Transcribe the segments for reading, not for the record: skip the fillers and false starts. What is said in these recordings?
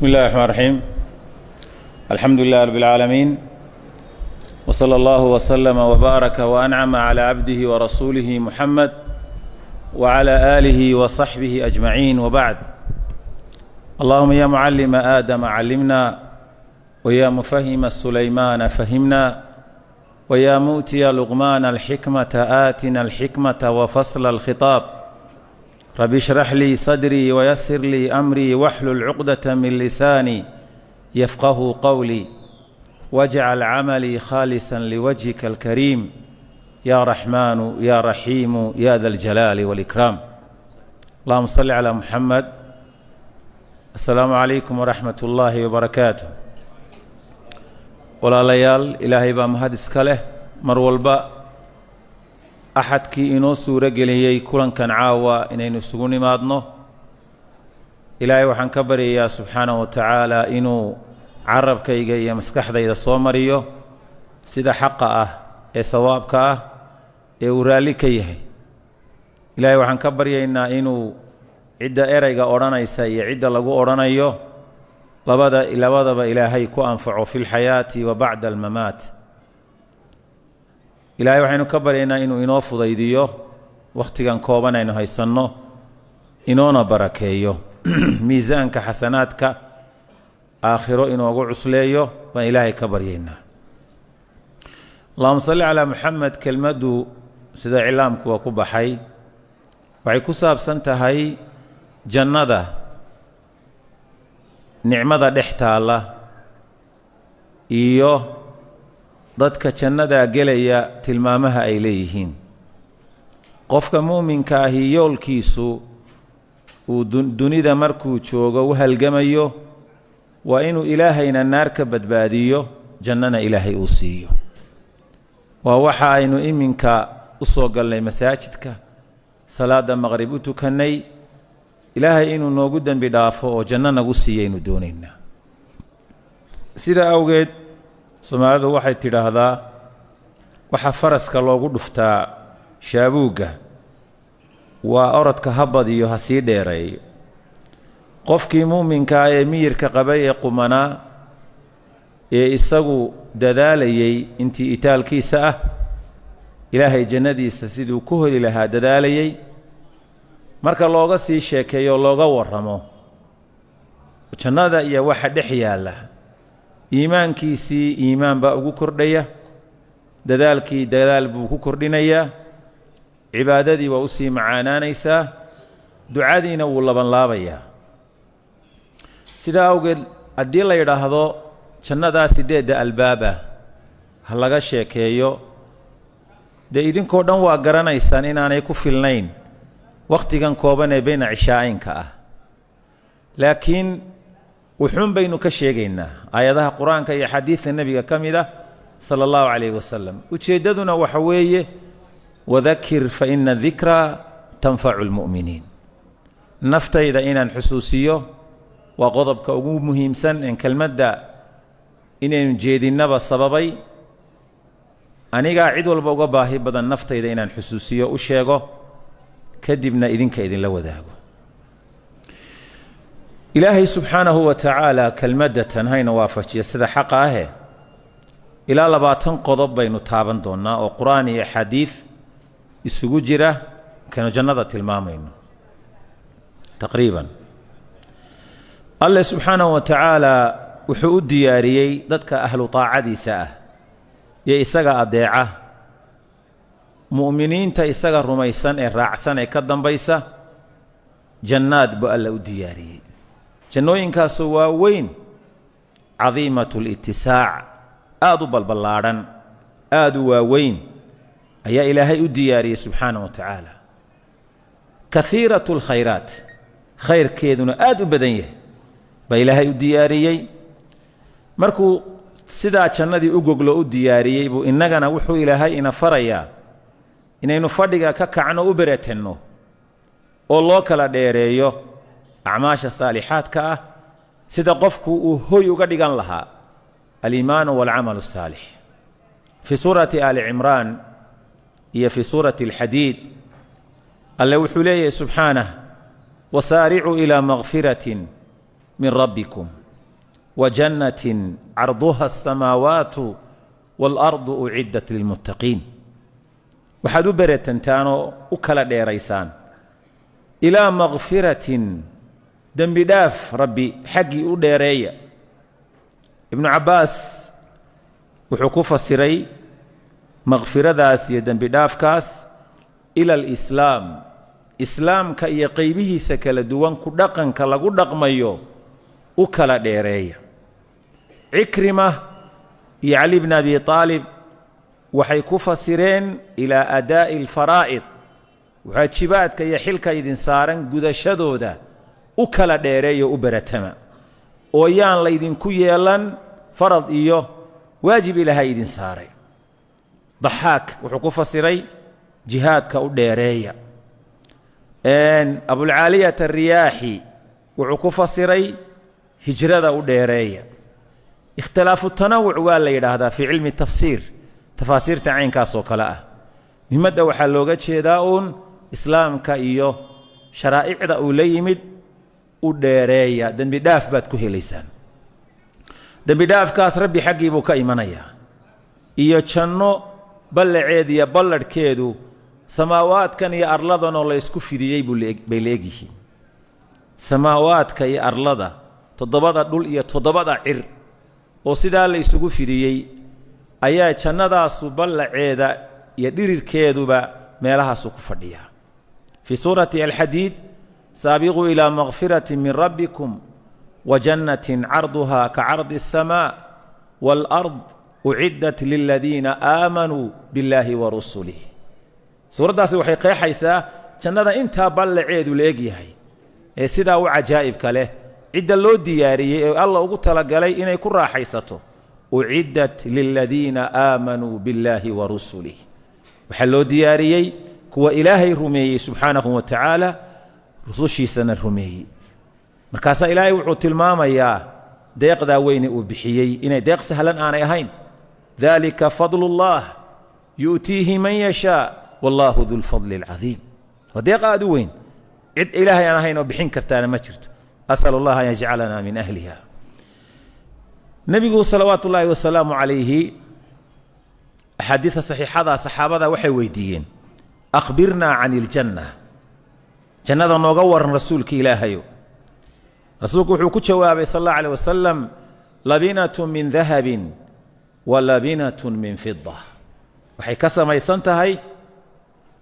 بسم الله الرحمن الرحيم، الحمد لله رب العالمين، وصلى الله وسلم وبارك وأنعم على عبده ورسوله محمد وعلى آله وصحبه أجمعين، وبعد. اللهم يا معلم آدم علمنا، ويا مفهم سليمان فهمنا، ويا مؤتي لقمان الحكمة آتنا الحكمة وفصل الخطاب. رب اشرح لي صدري ويسر لي أمري واحلل عقدة من لساني يفقه قولي، واجعل عملي خالصا لوجهك الكريم، يا رحمن يا رحيم يا ذا الجلال والإكرام. اللهم صل على محمد. السلام عليكم ورحمة الله وبركاته. Walaalayaal, Ilaahay baa mahad iska leh mar walba, axadkii inoo suuro geliyey kulankan caawa inaynu isugu nimaadno. Ilaahay waxaan ka baryayaa subxaanahu wa tacaala inuu carabkayga iyo maskaxdayda soo mariyo sida xaqa ah ee sawaabka ah ee uu raalli ka yahay. Ilaahay waxaan ka baryaynaa inuu cidda ereyga odhanaysa iyo cidda lagu odhanayo labada labadaba Ilaahay ku anfaco في الحياة وبعد الممات. Ilaahay waxaynu ka baryaynaa inuu inoo fudaydiyo wakhtigan kooban aynu haysanno, inoona barakeeyo, miisaanka xasanaadka aakhiro inoogu cusleeyo baan Ilaahay ka baryaynaa. اللهم صل على محمد. Kelmaddu sida cilaamku waa ku baxay, waxay ku saabsan tahay jannada, nicmada dhex taalla iyo dadka jannadaa gelaya tilmaamaha ay leeyihiin. Qofka muuminka ahi yoolkiisu uu dunida markuu joogo u halgamayo waa inuu Ilaahayna naar ka badbaadiyo, jannana Ilaahay uu siiyo. Waa waxa aynu iminka u soo galnay masaajidka, salaadda maqrib u tukannay. Ilaahay inuu noogu dembi dhaafo oo janno nagu siiyaynu doonaynaa. Sidaa awgeed Soomaalidu waxay tidhaahdaa, waxaa faraska loogu dhuftaa shaabuugga waa orodka ha badiyo, ha sii dheereeyo. Qofkii muuminkaa ee miyirka qabay ee qumanaa ee isagu dadaalayey intii itaalkiisa ah, Ilaahay jannadiisa siduu ku heli lahaa dadaalayey, marka looga sii sheekeeyo, looga warramo jannada iyo waxa dhex yaalla, iimaankiisii iimaan baa ugu kordhaya, dadaalkii dadaal buu ku kordhinayaa, cibaadadii waa usii macaanaanaysaa, ducadiina wuu labanlaabayaa. Sidaa awgeed haddii la yidhaahdo jannadaa sideedda albaab ah ha laga sheekeeyo, dee idinkoo dhan waa garanaysaan inaanay ku filnayn wakhtigan kooban ee bayna cishaa'inka ah. Laakiin wuxuun baynu ka sheegaynaa aayadaha Qur-aanka iyo xadiidka Nebiga ka mid ah صلى الله عليه وسلم. Ujeeddaduna waxa weeye: وذكر فإن الذكرى تنفع المؤمنين. Naftayda inaan xusuusiyo waa qodobka ugu muhiimsan en kelmadda inaynu jeedinnaba sababay. Anigaa cid walba uga baahi badan naftayda inaan xusuusiyo, u sheego, kadibna idinka idinla wadaago. Ilaahay subxaanahu wa tacaala kelmaddatan hayna waafajiya sida xaqa ahe. Ilaa 20 qodob baynu taaban doonnaa oo Qur-aan iyo axaadiid isugu jira markaynu jannada tilmaamayno. Taqriiban Alle subxaanahu wa tacaala wuxuu u diyaariyey dadka ahlu taacadiisa ah iyo isaga adeeca, mu'miniinta isaga rumaysan ee raacsan ee ka dambaysa, jannaad buu Alla u diyaariyey. Jannooyinkaasoo waaweyn, عظيمة الاتساع, aada u balballaadhan, aada u waaweyn ayaa Ilaahay u diyaariyey subxaanahu wa tacaala. كثيرة الخيرات, khayrkeeduna aada u badan yahay baa Ilaahay u diyaariyey. Markuu sidaa jannadii u goglo, u diyaariyey, buu innagana wuxuu Ilaahay ina farayaa inaynu fadhiga ka kacno, u beretanno oo loo kala dheereeyo acmaasha saalixaadka ah, sida qofku uu hoy uga dhigan lahaa الإيمان والعمل الصالح. في سورة آل عمران iyo في سورة الحديد Alle wuxuu leeyahay subxaanah: وسارعوا إلى مغفرة من ربكم. Wa jannatin carduha asamaawaatu waalardu uciddat lilmuttaqiin. Waxaad u beretantaan oo u kala dheeraysaan ilaa makfiratin, dembi dhaaf Rabbi xaggii u dheereeya. Ibnu Cabbaas wuxuu ku fasiray makfiradaas iyo dembi dhaafkaas ila alislaam, islaamka iyo qaybihiisa kala duwan ku dhaqanka lagu dhaqmayo u kala dheereeya. Cikrima iyo Cali bn Abi Aalib waxay ku fasireen ilaa adaa'i alfaraa'id, waajibaadka iyo xilka idin saaran gudashadooda u kala dheereeyo, u beratama, oo yaan laydinku yeelan farad iyo waajib Ilaahay idin saaray. Daxaak wuxuu ku fasiray jihaadka u dheereeya. Abulcaaliyat Ariyaaxi wuxuu ku fasiray hijrada u dheereeya. Ikhtilaafu tanawuc waa la yidhaahdaa fii cilmi tafsiir, tafaasiirta caynkaas oo kale ah. Muhimmadda waxaa looga jeedaa uun islaamka iyo sharaa'icda uu la yimid u dheereeya, dembi dhaaf baad ku helaysaan. Dembi dhaafkaas Rabbi xaggii buu ka imanayaa iyo janno ballaceed iyo balladhkeedu samaawaadkan iyo arladanoo la ysku fidiyey bay la egyihiin. Samaawaadka iyo arlada, toddobada dhul iyo toddobada cir oo sidaa la isugu fidiyey, ayaa jannadaasu ballaceeda iyo dhirirkeeduba meelahaasu ku fadhiyaa. Fii suurati Alxadiid: saabiquu ilaa makfirati min rabbikum wa jannatin carduhaa ka cardi aلsamaa waalard uciddat liladiina aamanuu biاllaahi wa rusulih. Suuraddaasi waxay qeexaysaa jannada intaa ballaceedu la egyahay ee sidaa u cajaa'ibka leh, cidda loo diyaariyey ee Alla ugu talagalay inay ku raaxaysato. Uciddat liladiina aamanuu biاllaahi wa rusulih, waxaa loo diyaariyey kuwa Ilaahay rumeeyey subxaanahu wa tacaala, rusushiisana rumeeyey. Markaasaa Ilaahay wuxuu tilmaamayaa deeqdaa weyne uu bixiyey inay deeq sahlan aanay ahayn. Dalika fadlu اllah yu'tiihi man yashaa wallahu du lfadli alcadiim. Waa deeq aad u weyn, cid Ilaahay aan ahayn oo bixin kartaana ma jirto. Asal allah an yajcalana min ahliha. Nebigu salawaatu ullaahi wasalaamu calayhi, axaadiida saxiixada, saxaabada waxay weydiiyeen: akhbirnaa can iljanna, jannada nooga waran, Rasuulka Ilaahayo. Rasuulku wuxuu ku jawaabay sal allahu aleyh wasalam: labinatu min dahabin wa labinatu min fida. Waxay ka samaysan tahay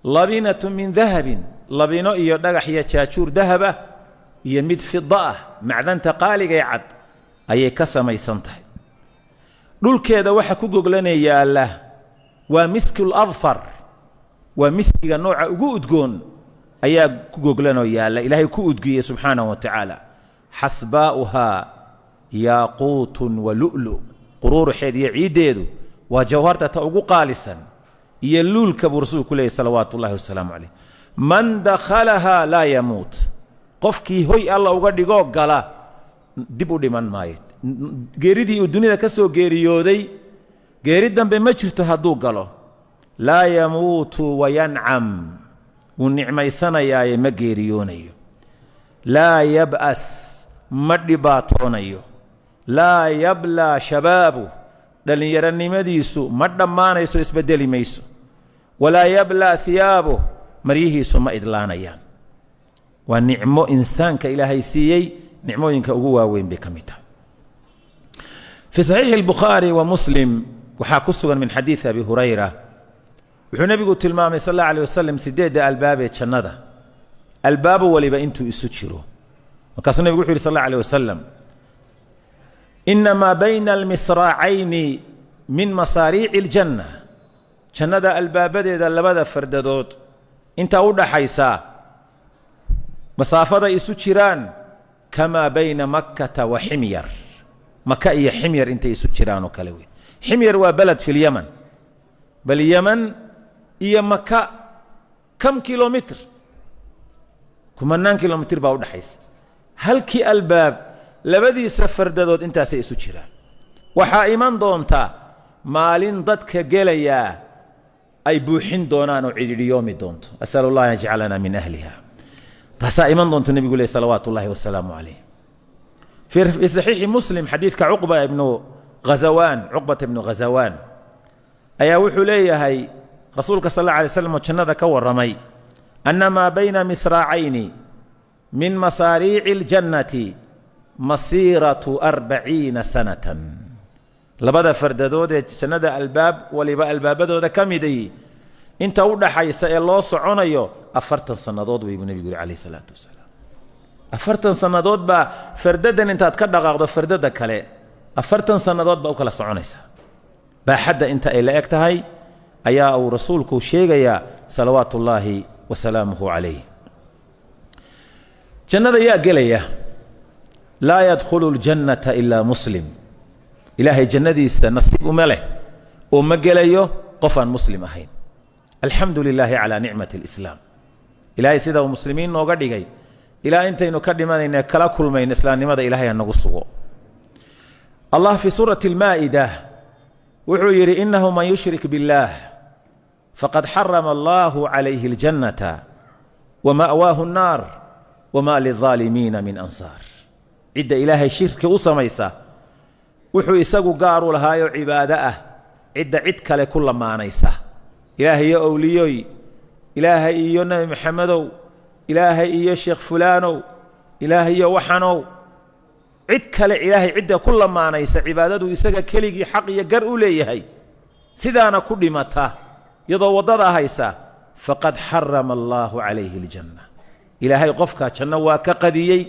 labinatu min dahabin, labino iyo dhagax iyo jaajuur dahaba iyo mid fida ah, macdanta qaaligay cad ayay ka samaysan tahay. Dhulkeeda waxa ku goglana yaalla waa miskul adfar, waa miskiga nooca ugu udgoon ayaa ku goglanoo yaalla, Ilaahay ku udgiyey subxaanahu wa tacaala. Xasbaa'uhaa yaaquutun wa lu'lu, quruuruxeed iyo ciiddeedu waa jawharta ta ugu qaalisan iyo luulka, buu Rasuulku leeyay salawaatu ullahi wasalaamu calayh. Man dakhalahaa laa yamuut, qofkii hoy Alla uga dhigoo gala dib u dhiman maayo. Geeridii uu dunida ka soo geeriyooday geeri dambe ma jirto hadduu galo. Laa yamuutu wayancam, wuu nicmaysanayaaye ma geeriyoonayo. Laa yab'as, ma dhibaatoonayo. Laa yablaa shabaabu, dhallinyaronimadiisu ma dhammaanayso, isbedeli mayso. Walaa yablaa hiyaabuh, maryihiisu ma idlaanayaan. Waa nicmo insaanka Ilaahay siiyey, nicmooyinka ugu waaweyn bay ka mid tahay. Fii saxiixi Albukhaari wa Muslim waxaa ku sugan min xadiidi Abi Hurayra, wuxuu nebigu tilmaamay sal allahu alيh wasalam sideedda albaabee jannada, albaabo waliba intuu isu jiro. Markaasuu nebigu wuxu yidhi sal allahu alيh wasalam: inamaa bayna almisraacayni min masaariici aljanna, jannada albaabadeeda labada fardadood intaa u dhaxaysa, masaafada isu jiraan, kamaa bayna Makkata wa Ximyar, Maka iyo Ximyar intay isu jiraan oo kale wey. Ximyar waa beled fi lyaman. Bal Yeman iyo Maka kam kilomitr? Kumanaan kilomitr baa udhaxaysa. Halkii albaab labadiisa fardadood intaasay isu jiraan. Waxaa iman doonta maalin dadka gelayaa ay buuxin doonaan oo cidhidhiyoomi doonto. Asal allah an yajcalana min ahliha. Taasaa iman doonta, nebigu leh salawaatu ullaahi wasalaamu calayh. Fii saxiixi Muslim, xadiidka Cuqba ibnu Ghazawaan, Cuqbata ibnu Ghazawaan ayaa wuxuu leeyahay rasuulka sal alla alay slam oo jannada ka warramay anna maa bayna misraacayni min masaariici اljannati masiiratu 40 sanatan. Labada fardadood ee jannada albaab waliba albaabadooda ka miday inta u dhaxaysa ee loo soconayo 40 sannadood wey, buu nebigu yidhi calayh isalaatu wasalaam. 40 sannadood baa fardadan intaad ka dhaqaaqdo fardada kale, 40 sannadood baa u kala soconaysa. Baaxadda inta ay la eg tahay ayaa uu rasuulku sheegayaa, salawaatu ullaahi wasalaamuhu calayh. Jannada yaa gelaya? Laa yadkhulu اljannata ilaa muslim. Ilaahay jannadiisa nasiib uma leh oo ma gelayo qof aan muslim ahayn. Alxamdu lilaahi calaa nicmati اlislaam. Ilaahay sida uu muslimiin nooga dhigay ilaa intaynu ka dhimanayna kala kulmayno islaamnimada, ilahay ha nagu sugo. Allah fii suurati اlmaa'ida wuxuu yidhi: "Inahu man yushrik biاllah faqad xarama allahu calayhi اljannata wama'waahu الnaar wma lilظaalimiina min ansaar." Cidda ilaahay shirki u samaysa, wuxuu isagu gaaru lahaayoo cibaado ah cidda cid kale ku lamaanaysa, ilaahay iyo owliyoy, ilaahay iyo Nebi Maxamedow, ilaahay iyo Sheekh fulaanow, ilaahay iyo waxanow, cid kale ilaahay cidda ku lamaanaysa cibaadadu isaga keligii xaq iyo gar u leeyahay, sidaana ku dhimata iyadoo waddada haysa, faqad xarama allaahu calayhi aljanna. Ilaahay qofka janno waa ka qadiyey,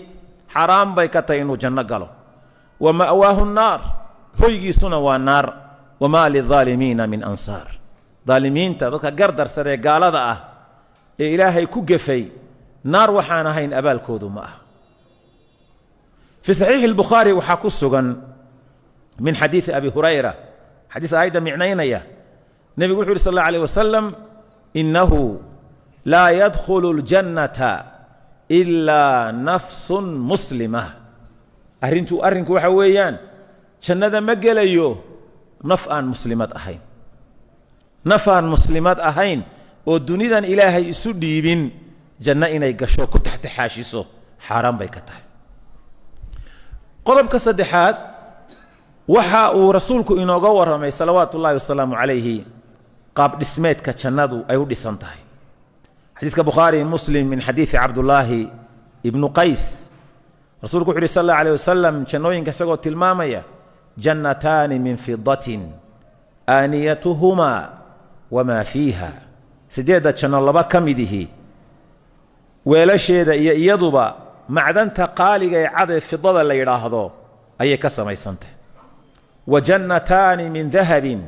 xaraam bay ka tahay inuu janno galo. Wa ma'waahu nnaar, hoygiisuna waa naar. Wamaa lilaalimiina min ansaar. Daalimiinta, dadka gardarsan ee gaalada ah ee ilaahay ku gefay, naar waxaan ahayn abaalkoodu ma ah. Fii saxiixi اlbukhaari waxaa ku sugan min xadiidi Abi Hurayra xadiis aayadda micnaynaya. Nebigu wuxu yidhi sal اllah alيh wasalam: "Innahu laa yadkhulu اljannata ilaa nafsun muslima." Arrinku waxa weeyaan, jannada ma gelayo naf aan muslimad ahayn. Naf aan muslimad ahayn oo dunidan ilaahay isu dhiibin, janno inay gasho ku taxtaxaashiso xaaraan bay ka tahay. Qodobka saddexaad, waxa uu rasuulku inooga warramay, salawaatu ullahi wasalaamu calayhi, qaab dhismeedka jannadu ay u dhisan tahay. Xadiiska Bukhaari, Muslim, min xadiidi Cabdullaahi ibnu Qays, rasuulku wuxu uhi sal alla alayh wasalam jannooyinka isagoo tilmaamaya: "Jannataani min fidatin, aaniyatuhumaa wamaa fiiha." Siddeedda janno laba ka midihi weelasheeda iyo iyaduba macdanta qaaliga ee cadee fidada la yidhaahdo ayay ka samaysantah. "Wa jannataani min dahabin."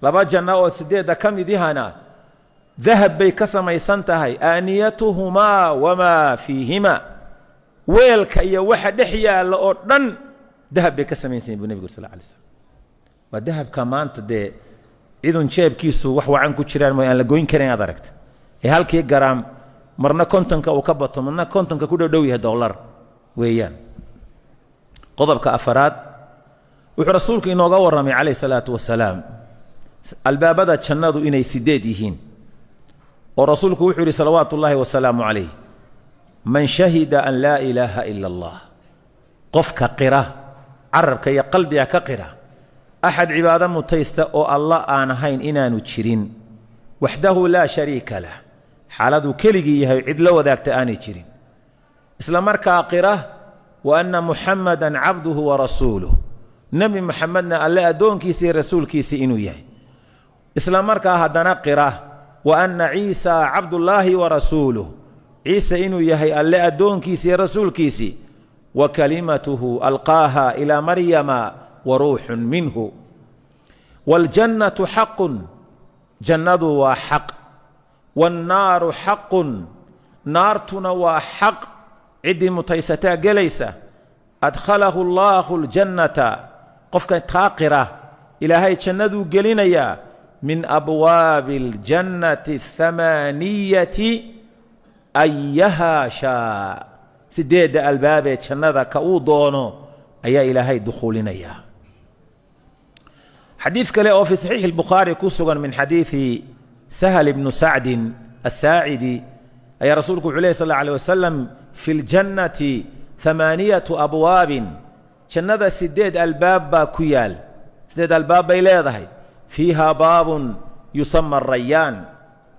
Laba janno oo siddeedda ka midihana dahab bay ka samaysan tahay. "Aaniyatuhumaa wamaa fiihima." Weelka iyo waxa dhex yaalla oo dhan dahab bay ka samaysan yihin, bu nebigu sal alay slam. Waa dahabka maanta dee cidun jeebkiisu wax wacan ku jiraan mooy aan la goyn karin aad aragta, ee halkii garaam marna 50-ka uu ka bato, marna 50-ka ku dhow dhow yahay dollar weeyaan. Qodobka afaraad, wuxuu rasuulku inooga warramay calayh salaatu wasalaam albaabada jannadu inay sideed yihiin, oo rasuulku wuxuu yidhi salawaatu ullaahi wasalaamu calayh: "Man shahida an laa ilaaha ila Allah," qofka qira, carabka iyo qalbiga ka qira axad cibaado mutaysta oo Allah aan ahayn inaanu jirin, "waxdahu laa shariika lah," xaaladuu keligii yahay, cid la wadaagta aanay jirin, isla markaa qira "wa anna Muxamadan cabduhu wa rasuuluh," Nebi Muxamedna Alle addoonkiisa iyo rasuulkiisii inuu yahay, isla markaa haddana qira "wa anna Ciisa cabdullaahi wa rasuuluh," Ciise inuu yahay Alle addoonkiisii iyo rasuulkiisii, "wa kalimatuhu alqaaha ilaa Maryama wa ruuxun minhu." "Waاljannatu xaqun," jannadu waa xaq. "Waannaaru xaqun," naartuna waa xaq, ciddii mutaysataa gelaysa. "Adkhalahu allaahu aljannata," qofka taa qira ilaahay jannaduu gelinayaa, "min abwaabi aljannati athamaaniyati ayahaa shaa." Sideedda albaabee jannada ka uu doono ayaa ilaahay dukhuulinayaa. Xadiid kale oo fii saxiixi اlbukhaari ku sugan min xadiidi Sahal ibnu Sacdin asaacidi ayaa rasuulku wuxuu ley sal اllah alيه wasalam: "Fi اljannati ثamaaniyatu abwaabin." Jannada 8 albaab baa ku yaal, 8 albaab bay leedahay. Fiiha baabun yusama arayaan,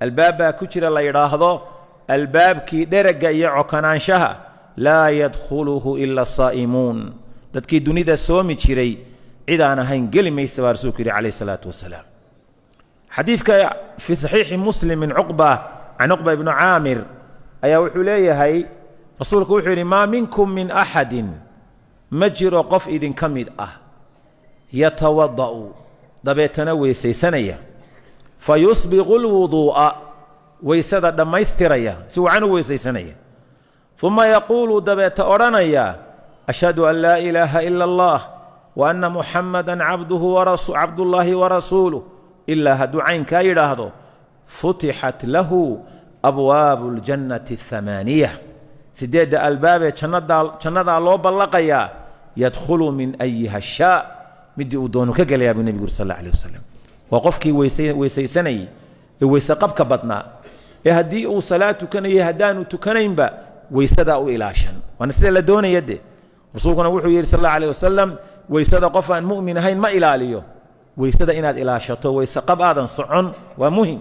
albaab baa ku jira la yidhaahdo albaabkii dheragga iyo cokanaanshaha. Laa yadkhuluhu ila asaa'imuun, dadkii dunida soomi jiray cid aan ahayn geli maysa, baa rasuulku yidhi calayh isalaatu wasalaam. Xadiidka fii saxiixi Muslim min Cuqba, can Cuqba ibnu Caamir ayaa wuxuu leeyahay, rasuulku wuxuu yidhi: "Maa minkum min axadin, ma jiro qof idinka mid ah, yatawada'u, dabeetana weysaysanaya, fa yusbiqu lwuduu'a, weysada dhammaystiraya, si wacan u weysaysanaya, uma yaquulu, dabeeta odhanaya: 'Ashhadu an laa ilaaha ila allah wa anna Muxamada cabduhu cabdullaahi warasuuluh.' Ilaa hadduu caynkaa yidhaahdo, futixat lahu abwaabu اljannati athamaaniya, 8-da albaabee jannadaa loo ballaqayaa, yadkhulu min ayiha shaa, midii uu doonu ka gelayaa," buu nebigu yuri sal alla alih wasalam. Waa qofkii weysaysanayey ee weyse qabka badnaa, ee haddii uu salaad tukanayay, haddaanu tukanaynba, weysadaa u ilaashan. Waana sida la doonaya de. Rasuulkuna wuxuu yidhi sal alla alih wasalam: "Weysada qof aan mu'min ahayn ma ilaaliyo." Weysada inaad ilaashato, weyse qab aadan socon, waa muhim,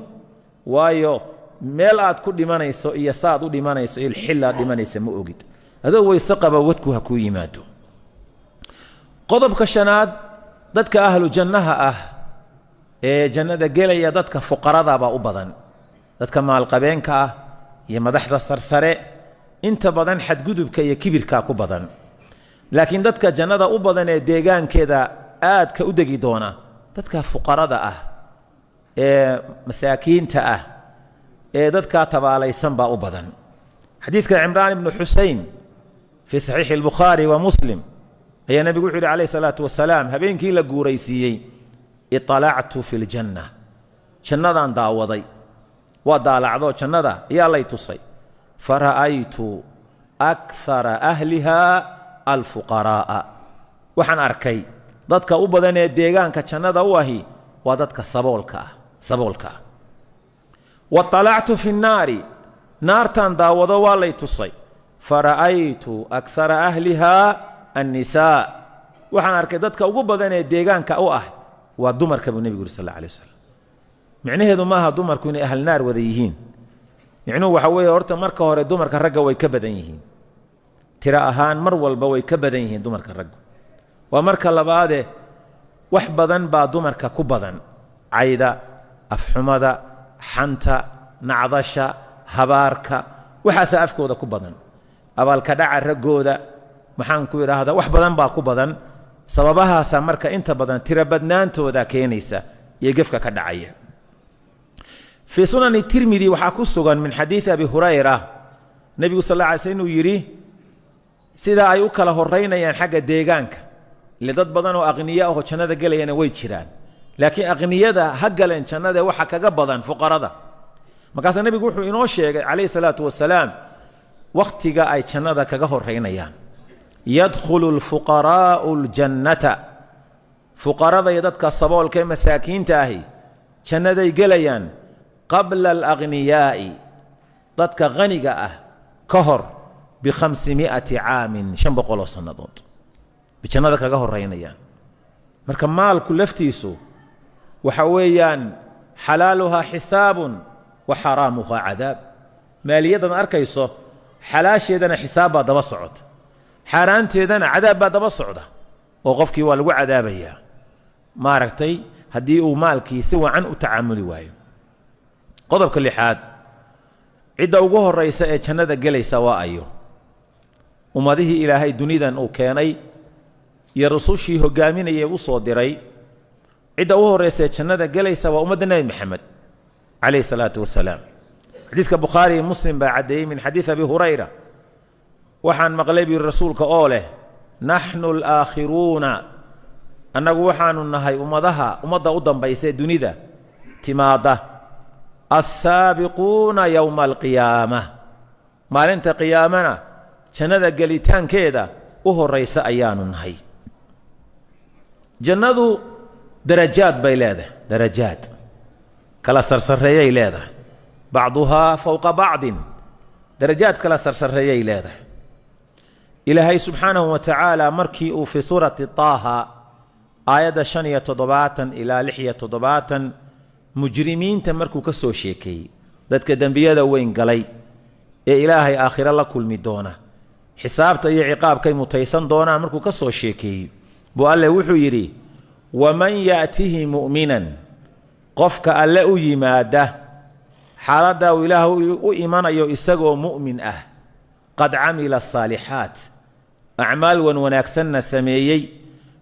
waayo meel aad ku dhimanayso iyo saad u dhimanayso iyo xil aad dhimanaysa ma ogid. Adoo weyse qaba wadku ha kuu yimaado. Qodobka shanaad, dadka ahlu jannaha ah ee jannada gelaya, dadka fuqarada baa u badan. Dadka maalqabeenka ah iyo madaxda sarsare inta badan xadgudubka iyo kibirkaa ku badan, laakiin dadka jannada u badan ee deegaankeeda aadka u degi doona, dadka fuqarada ah ee masaakiinta ah ee dadkaa tabaalaysan baa u badan. Xadiidka Cimraan ibnu Xusein fii saxiixi albukhaari wa Muslim ayaa nebigu wuxu yidhi calayh salaatu wasalaam, habeenkii la guuraysiiyey: "Iطalactu fi ljanna, jannadaan daawaday, waa daalacdoo jannada ayaa lay tusay. Fara'aytu akara ahliha alfuqaraa'a, waxaan arkay dadka u badan ee deegaanka jannada u ahi waa dadka saboolka ah, saboolka ah. Waطalactu fi nnaari, naartaan daawado, waa lay tusay. Fara'aytu akara ahliha annisaa, waxaan arkay dadka ugu badan ee deegaanka u ah waa dumarka," buu nebigu yuri sal alla alay wasalam. Micnaheedu maaha dumarku inay ahal naar wada yihiin. Micnuhu waxa weeye, horta marka hore dumarka ragga way ka badan yihiin tiro ahaan, mar walba way ka badan yihiin dumarka raggu. Waa marka labaade, wax badan baa dumarka ku badan: cayda, afxumada, xanta, nacdasha, habaarka, waxaasaa afkooda ku badan, abaalka dhaca raggooda, maxaan ku idhaahdaa, wax badan baa ku badan. Sababahaasaa marka inta badan tiro badnaantooda keenaysa iyo gefka ka dhacaya. Fii Sunani Tirmidi waxaa ku sugan min xadiidi Abi Hurayra, nebigu sal alla alay sl inuu yidhi sida ay u kala horeynayaan xagga deegaanka, ile dad badan oo aqniya ahoo jannada gelayana way jiraan, laakiin aqniyada ha galeen jannada waxa kaga badan fuqarada. Markaasaa nebigu wuxuu inoo sheegay calayhi salaatu wasalaam wakhtiga ay jannada kaga horeynayaan: "Yadkhulu alfuqaraa'u aljannata, fuqarada iyo dadka saboolka ee masaakiinta ahi jannaday gelayaan, qabla alaghniyaa'i, dadka haniga ah ka hor, bi500 caamin, 500 sannadood bay jannada kaga horeynayaan." Marka maalku laftiisu waxa weeyaan xalaaluhaa xisaabun wa xaraamuhaa cadaab. Maaliyaddan arkayso, xalaasheedana xisaab baa daba socota, xaaraanteedana cadaab baa daba socda, oo qofkii waa lagu cadaabayaa, maaragtay, haddii uu maalkii si wacan u tacaamuli waayo. Qodobka lixaad, cidda ugu horaysa ee jannada gelaysa waa ayo? Ummadihii Ilaahay dunidan uu keenay iyo rusushii hogaaminayay u soo diray, cidda ugu horraysa ee jannada gelaysa waa ummadda Nebi Maxamed calayhi salaatu wasalaam. Xadiidka Bukhaari iyo Muslim baa caddeeyey min xadiid Abi Hurayra: "Waxaan maqlay," buu yidhi, "rasuulka oo leh: 'Naxnu alaakhiruuna, annagu waxaanu nahay ummadaha, ummadda u dambaysa ee dunida timaadda, assaabiquuna yowma alqiyaama, maalinta qiyaamana jannada gelitaankeeda u horraysa ayaanu nahay.'" Jannadu darajaad bay leedahay, darajaad kala sarsareeyay leedahay, bacduhaa fowqa bacdin, darajaad kala sarsareeyay leedahay. Ilaahay subxaanahu wa tacaala markii uu fii suurati Taaha aayadda 75 ilaa 76 mujrimiinta markuu ka soo sheekeeyey, dadka dembiyada weyn galay ee Ilaahay aakhiro la kulmi doona, xisaabta iyo ciqaabkay mutaysan doonaan markuu ka soo sheekeeyey, buu Alle wuxuu yidhi: "Waman yaatihi mu'minan", qofka Alle u yimaada xaaladda uu Ilaah u imanayo isagoo mu'min ah, "qad camila asaalixaat", acmaal wan wanaagsanna sameeyey,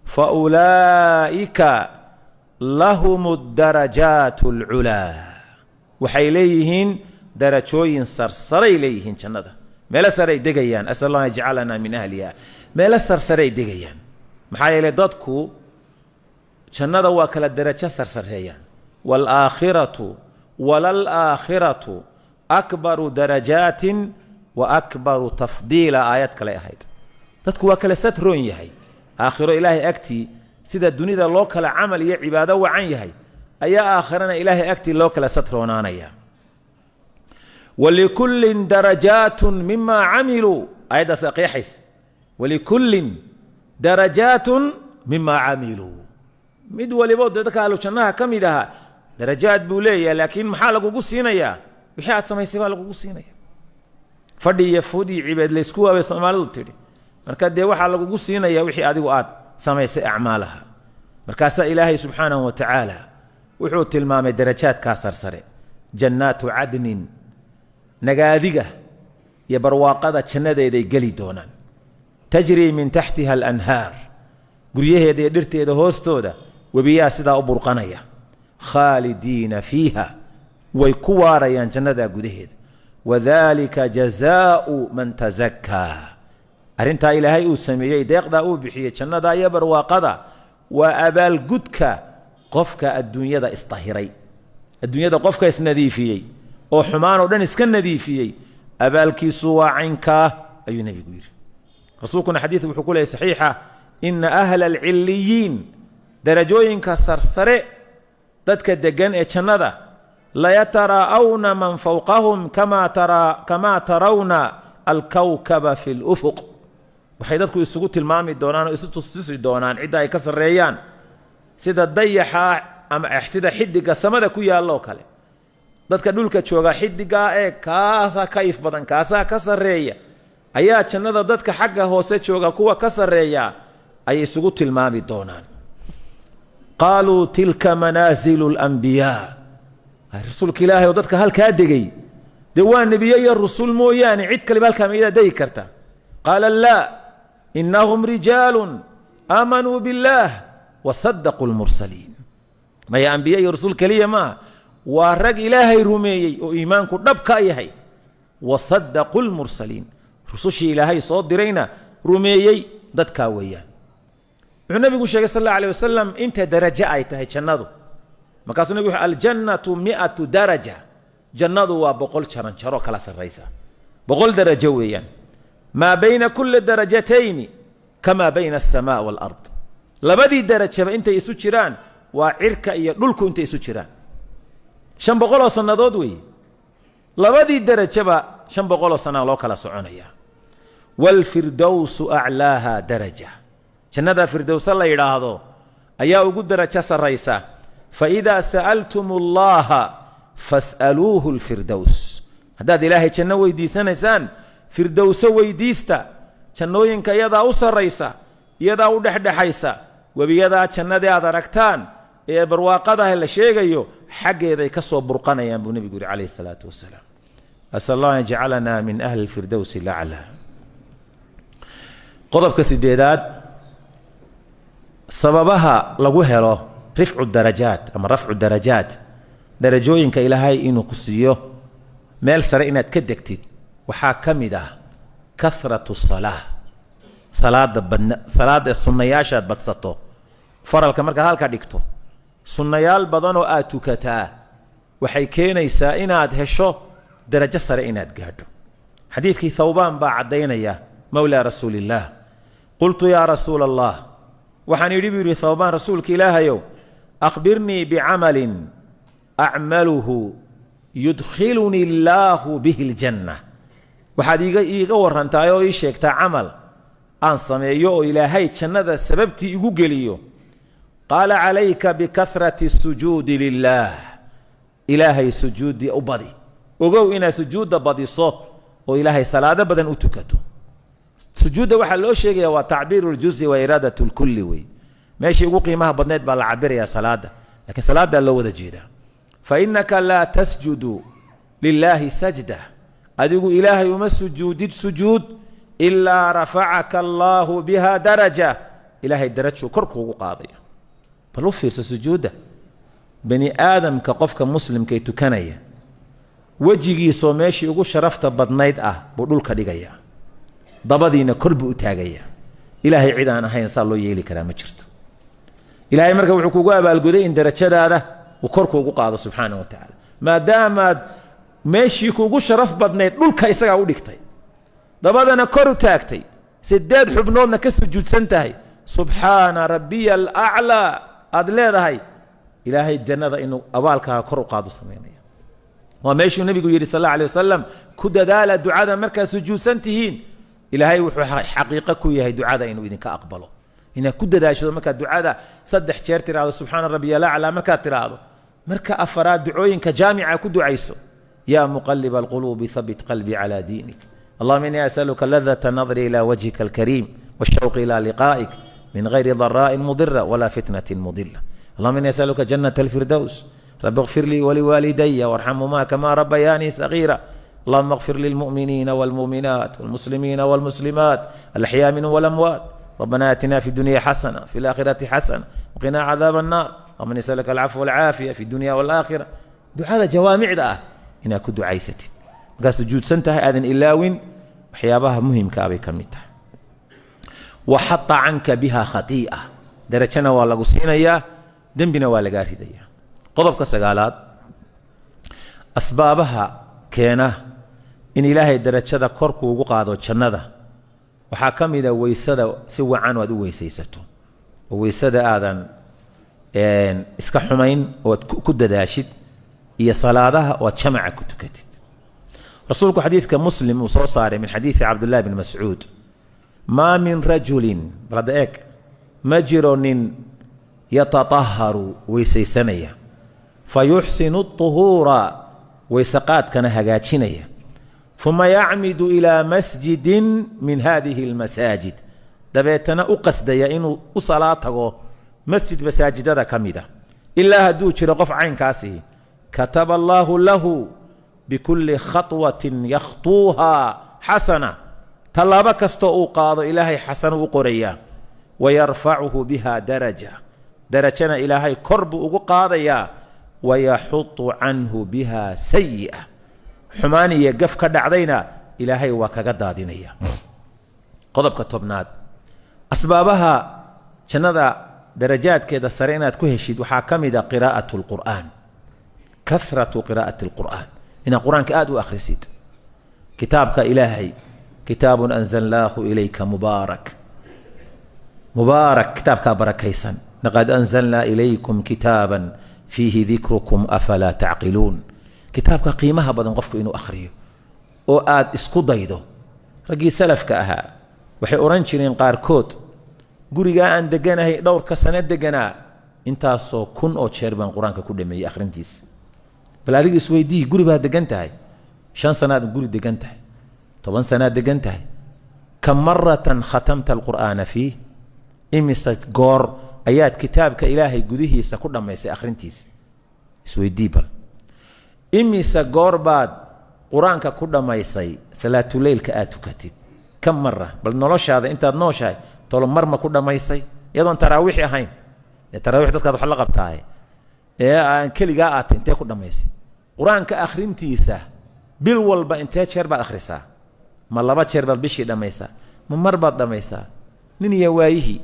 "fa ulaa'ika lahum darajaat alculaa", waxay leeyihiin darajooyin sarsaray leeyihiin, jannada meelo saray degayaan. Asal Allah an yajcalana min ahliha. Meelo sarsaray degayaan, maxaa yeelay dadku jannada waa kala darajo sarsareeyaan. Waalaakhiratu walalaakhiratu akbaru darajaatin wa akbaru tafdiila, aayad kale ahayd. Dadku waa kala satroon yahay aakhiro Ilaahay agtii. Sida dunida loo kala camal iyo cibaado wacan yahay ayaa aakhirana Ilaahay agtii loo kala satroonaanaya. "Walikullin darajaatun mima camiluu", aayaddaas qeexaysa. "Walikullin darajaatun mima camiluu", mid walibo dadka ahlu jannaha ka mid ahaa darajaad buu leeyahay, laakiin maxaa lagugu siinayaa? Wixii aad samaysay baa lagugu siinaya. Fadhi iyo fuud iyo cibeed laysku waabay Soomaalidu tidhi. Marka dee waxaa lagugu siinaya wixii adigu aad samaysay acmaalaha. Markaasaa Ilaahay subxaanahu wa tacaala wuxuu tilmaamay darajaadkaa sarsare: jannaatu cadnin, nagaadiga iyo barwaaqada jannadeeday geli doonaan, "tajrii min taxtiha alanhaar", guryaheeda iyo dhirteeda hoostooda webiyaa sidaa u burqanaya, "khaalidiina fiiha", way ku waarayaan jannadaa gudaheeda. "Wadalika jazaau man tasakaa", arrintaa Ilaahay uu sameeyey, deeqdaa uu bixiyey, jannada iyo barwaaqada, waa abaalgudka qofka adduunyada isdahiray, adduunyada qofka isnadiifiyey oo xumaan oo dhan iska nadiifiyey, abaalkiisu waa caynkaa, ayuu Nebigu yidhi. Rasuulkuna xadiid wuxuu ku leeyay saxiixa: "Ina ahla alcilliyiin", darajooyinka sarsare dadka deggan ee jannada, "layataraa'awna man fowqahum kamaa tarawna alkawkaba fi lufuq", waxay dadku isugu tilmaami doonaan oo isu tustusi doonaan cidda ay ka sarreeyaan sida dayaxa ama sida xidiga samada ku yaalloo kale. Dadka dhulka jooga xidigaa ee kaasaa ka if badan, kaasaa ka sarreeya, ayaa jannada dadka xagga hoose jooga kuwa ka sarreeya ay isugu tilmaami doonaan. "Qaaluu tilka manaasilu alambiyaa", Rasuulka Ilaahay oo dadka halkaa degay dee waa nebiye iyo rusul mooyaane, cid kaliba halkaa mayadaa degi karta? "Qaala laa, inahum rijaalun aamanuu biاllaah wasadaquu lmursaliin". Maya, ambiye iyo rusul keliya maaha, waa rag Ilaahay rumeeyey oo iimaanku dhab ka yahay, "wasadaquu lmursaliin", rusushii Ilaahay soo dirayna rumeeyey dadkaa weeyaan. Wuxuu Nabigu sheegay sal alla alيه wasalam inta darajo ay tahay jannadu. Markaasuu Nabig wuxu: "Aljannatu 100 daraja", jannadu waa 100 jaran jaro kala sarraysa, 100 darajo weeyaan. "Maa bayna kuli darajatayni kamaa bayna alsamaa waalard", labadii darajaba intay isu jiraan waa cirka iyo dhulku intay isu jiraan, 500 oo sannadood weeye. Labadii darajaba 500 oo sanaa loo kala soconaya. "Waalfirdowsu aclaaha daraja", jannada firdowsa la yidhaahdo ayaa ugu darajo sarraysa. "Faidaa sa'altum allaha fas'aluuhu alfirdows", haddaad Ilaahay janno weydiisanaysaan, firdowso weydiista. Jannooyinka iyadaa u sarraysa, iyadaa u dhexdhexaysa. Webiyadaa jannadii aad aragtaan ee barwaaqadaha la sheegayo xaggeeday ka soo burqanayaan, buu Nebigu yihi calayhi salaatu wasalaam. Asal allah an yajcalana min ahli alfirdowsi alaclaa. Qodobka sideedaad, sababaha lagu helo rifcu darajaat ama rafcu darajaat, darajooyinka Ilaahay inuu ku siiyo meel sare inaad ka degtid, waxaa ka mid ah kathratu salaa, salaada badna, salaada sunnayaashaad badsato. Faralka markaad halka dhigto, sunnayaal badanoo aad tukataa waxay keenaysaa inaad hesho darajo sare inaad gaadho. Xadiidkii Thawbaan baa caddaynaya, mawlaa Rasuulillaah. "Qultu yaa Rasuula Allah", waxaan idhi, buu yidhi Thawbaan, "Rasuulka Ilaahayow, akhbirnii bicamalin acmaluhu yudkhilunii illaahu bihi aljanna", waxaad iiga warrantaa oo ii sheegtaa camal Aan sameeyo oo Ilaahay jannada sababtii igu geliyo? Qaala: calayka bikahrati sujuudi lilaah. Ilaahay sujuuddii u badi. Ogow inaad sujuudda badiso oo Ilaahay salaado badan u tukato. Sujuudda waxaa loo sheegaya waa tacbiiru ljuzi wa iraadat lkulli wey. Meeshii ugu qiimaha badneyd baa la cabirayaa salaada, lakiin salaaddaa loo wada jeedaa. Fa innaka laa tasjudu lilaahi sajda, adigu Ilaahay uma sujuudid sujuud, ilaa rafacaka allaahu biha daraja, Ilaahay darajuu kor kuugu qaadaya. Bal u fiirsa sujuudda bani aadamka. Qofka muslimka ee tukanaya, wejigiisoo meeshii ugu sharafta badnayd ah buu dhulka dhigayaa, dabadiina kor buu u taagayaa. Ilaahay cid aan ahayn saa loo yeeli karaa ma jirto. Ilaahay marka wuxuu kugu abaalguday in darajadaada uu kor kuugu qaado, subxaana wa tacaala, maadaamaad meeshii kuugu sharaf badnayd dhulka isagaa u dhigtay, dabadana kor u taagtay, sideed xubnoodna ka sujuudsan tahay, subxaana rabbiya alaclaa aad leedahay. Ilaahay jannada inuu abaalkaaga kor u qaado samaynaya. Waa meeshuu nebigu yidhi, sal alla alay wasalam: ku dadaala ducada markaad sujuudsan tihiin. Ilaahay wuxuu xaqiiqo ku yahay ducada inuu idinka aqbalo. Inaad ku dadaashado markaad ducada saddex jeer tiraahdo subxaana rabbiya alaclaa, markaad tiraahdo, marka afaraad ducooyinka jaamica ku ducayso: yaa muqaliba alquluubi, habit qalbii cala diinik. Allahuma inii asaluka ladata nadri ila wajhika alkariim washawqi ila liqaa'ik min gayri daraa'in mudira walaa fitnatin mudila. Allahuma inii asaluka jannata alfirdows. Rabi اغfir lii waliwaalidaya warxamhumaa kama rabayaanii sagiira. Allahuma اغfir lilmu'miniina wاlmu'minaat wاlmuslimiina wاlmuslimaat alaxyaa minhum walamwaat. Rabbana aatina fi dunya xasana, fi alaakhirati xasana, waqinaa cadaab annaar. Allahuma nasaluka alcafwa walcaafiya fi dunya walaakhira. Ducada jawaamicda ah inaad ku ducaysatid markaad sujuudsan tahay, aadan ilaawin, waxyaabaha muhimka ah bay ka mid tahay. Waxata canka biha khatii'a, darajana waa lagu siinayaa, dembina waa lagaa ridayaa. Qodobka sagaalaad, asbaabaha keena in Ilaahay darajada kor kuugu qaado jannada, waxaa ka mida weysada si wacan aad u weysaysato, oo weysada aadan iska xumayn oo aad ku dadaashid, iyo salaadaha oo aad jamaca ku tukatid. Rasuulku xadiidka Muslim uu soo saaray min xadiidi Cabdullahi bn Mascuud: maa min rajulin, bal hadda eeg, ma jiro nin yatataharu, weysaysanaya, fa yuxsinu uhuura, weysaqaadkana hagaajinaya, uma yacmidu ilaa masjidin min hadihi almasaajid, dabeetana u qasdaya inuu u salaa tago masjid masaajidada ka mida, ilaa hadduu jiro qof caynkaasihi, kataba allaahu lahu bikulli khaطwatin yakhtuuha xasana, tallaabo kastoo uu qaado Ilaahay xasano u qorayaa, wayarfacuhu biha daraja, darajana Ilaahay kor buu ugu qaadayaa, wayaxutu canhu biha sayi'a, xumaan iyo gaf ka dhacdayna Ilaahay waa kaga daadinaya. Qodobka 10aad, asbaabaha jannada darajaadkeeda sare inaad ku heshid, waxaa ka mid a qiraa'at lqur'aan, kahratu qiraa'ati alqur'aan, inaad Qur-aanka aada u akhrisid, kitaabka Ilaahay. Kitaabun anzalnaahu ilayka mubaarak, mubaarak, kitaabkaa barakaysan. Laqad anzalnaa ilaykum kitaaban fiihi dikrukum, afalaa tacqiluun. Kitaabka qiimaha badan qofku inuu akhriyo oo aad isku daydo. Raggii salafka ahaa waxay odhan jireen qaarkood: gurigaa aan deganahay, dhowrka sano deganaa, intaasoo kun oo jeer baan Qur-aanka ku dhameeyey akhrintiisa. Bal adiga isweydii: guri baad degan tahay, 5 sanaad guri degan tahay, 10 sanaad degan tahay, kam maratan khatamta alqur'aana fiih? Imise goor ayaad kitaabka Ilaahay gudihiisa ku dhammaysay akhrintiisa? Isweydii bal, imise goor baad Qur-aanka ku dhammaysay salaatuleylka aad tukatid? Kam mara? Bal noloshaada intaad nooshahay tolo mar ma ku dhammaysay, iyadoon taraawiixi ahayn? Dee taraawiix dadkaad wax la qabtaaye, ee aan keligaa aatay, intee ku dhammaysay Qur-aanka akhrintiisa? Bil walba intee jeer baad akhrisaa? Ma laba jeer baad bishii dhammaysaa? Ma mar baad dhammaysaa? Nin iyo waayihii.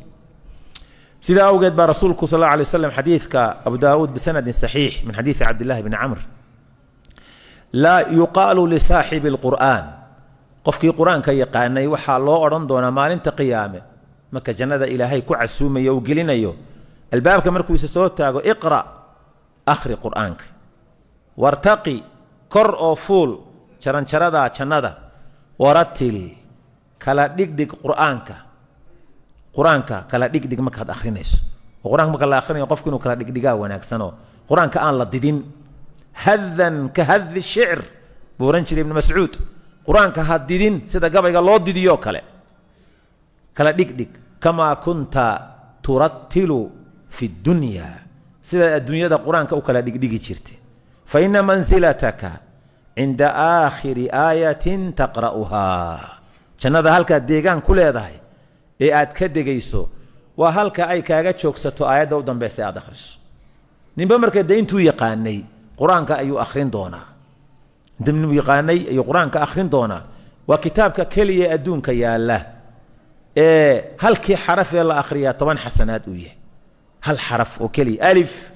Sidaa awgeed baa rasuulku, sal alla alay waslam, xadiidka Abu Daawuud bisanadin saxiix min xadiidi Cabdillahi bni Camr: laa yuqaalu lisaaxibi alqur'aan, qofkii Qur-aanka yaqaanay waxaa loo odhan doonaa maalinta qiyaame, marka jannada Ilaahay ku casuumayo, uu gelinayo albaabka, markuu isa soo taago: iqra', akhri Qur'aanka, wartaqi, kor oo fuul jaranjaradaa jannada, waratil, kala dhigdhig Qur'aanka. Qur-aanka kala dhigdhig markaad akhrinayso, oo qur-aanka marka la akhrinayo qofku inuu kala dhigdhigaa wanaagsanoo qur-aanka aan la didin. Hadan ka hadi shicr buu ohan jiray Ibnu Mascuud. Qur-aanka ha didin sida gabayga loo didiyoo kale, kala dhigdhig. Kamaa kunta turattilu fi dunya, sidaad adduunyada qur-aanka u kala dhigdhigi jirtay. Fa ina mansilataka cinda aakhiri aayatin taqra'uhaa. Jannada halkaad deegaan ku leedahay ee aad ka degayso waa halka ay kaaga joogsato aayadda u dambaysa aad akhriso. Ninba marka de intuu yaqaanay qur-aanka ayuu akhrin doonaa, inta inuu yaqaanay ayuu qur-aanka akhrin doonaa. Waa kitaabka keliya adduunka yaalla ee halkii xaraf ee la akhriyaa 10 xasanaad uu yahay. Hal xaraf oo keliya, alif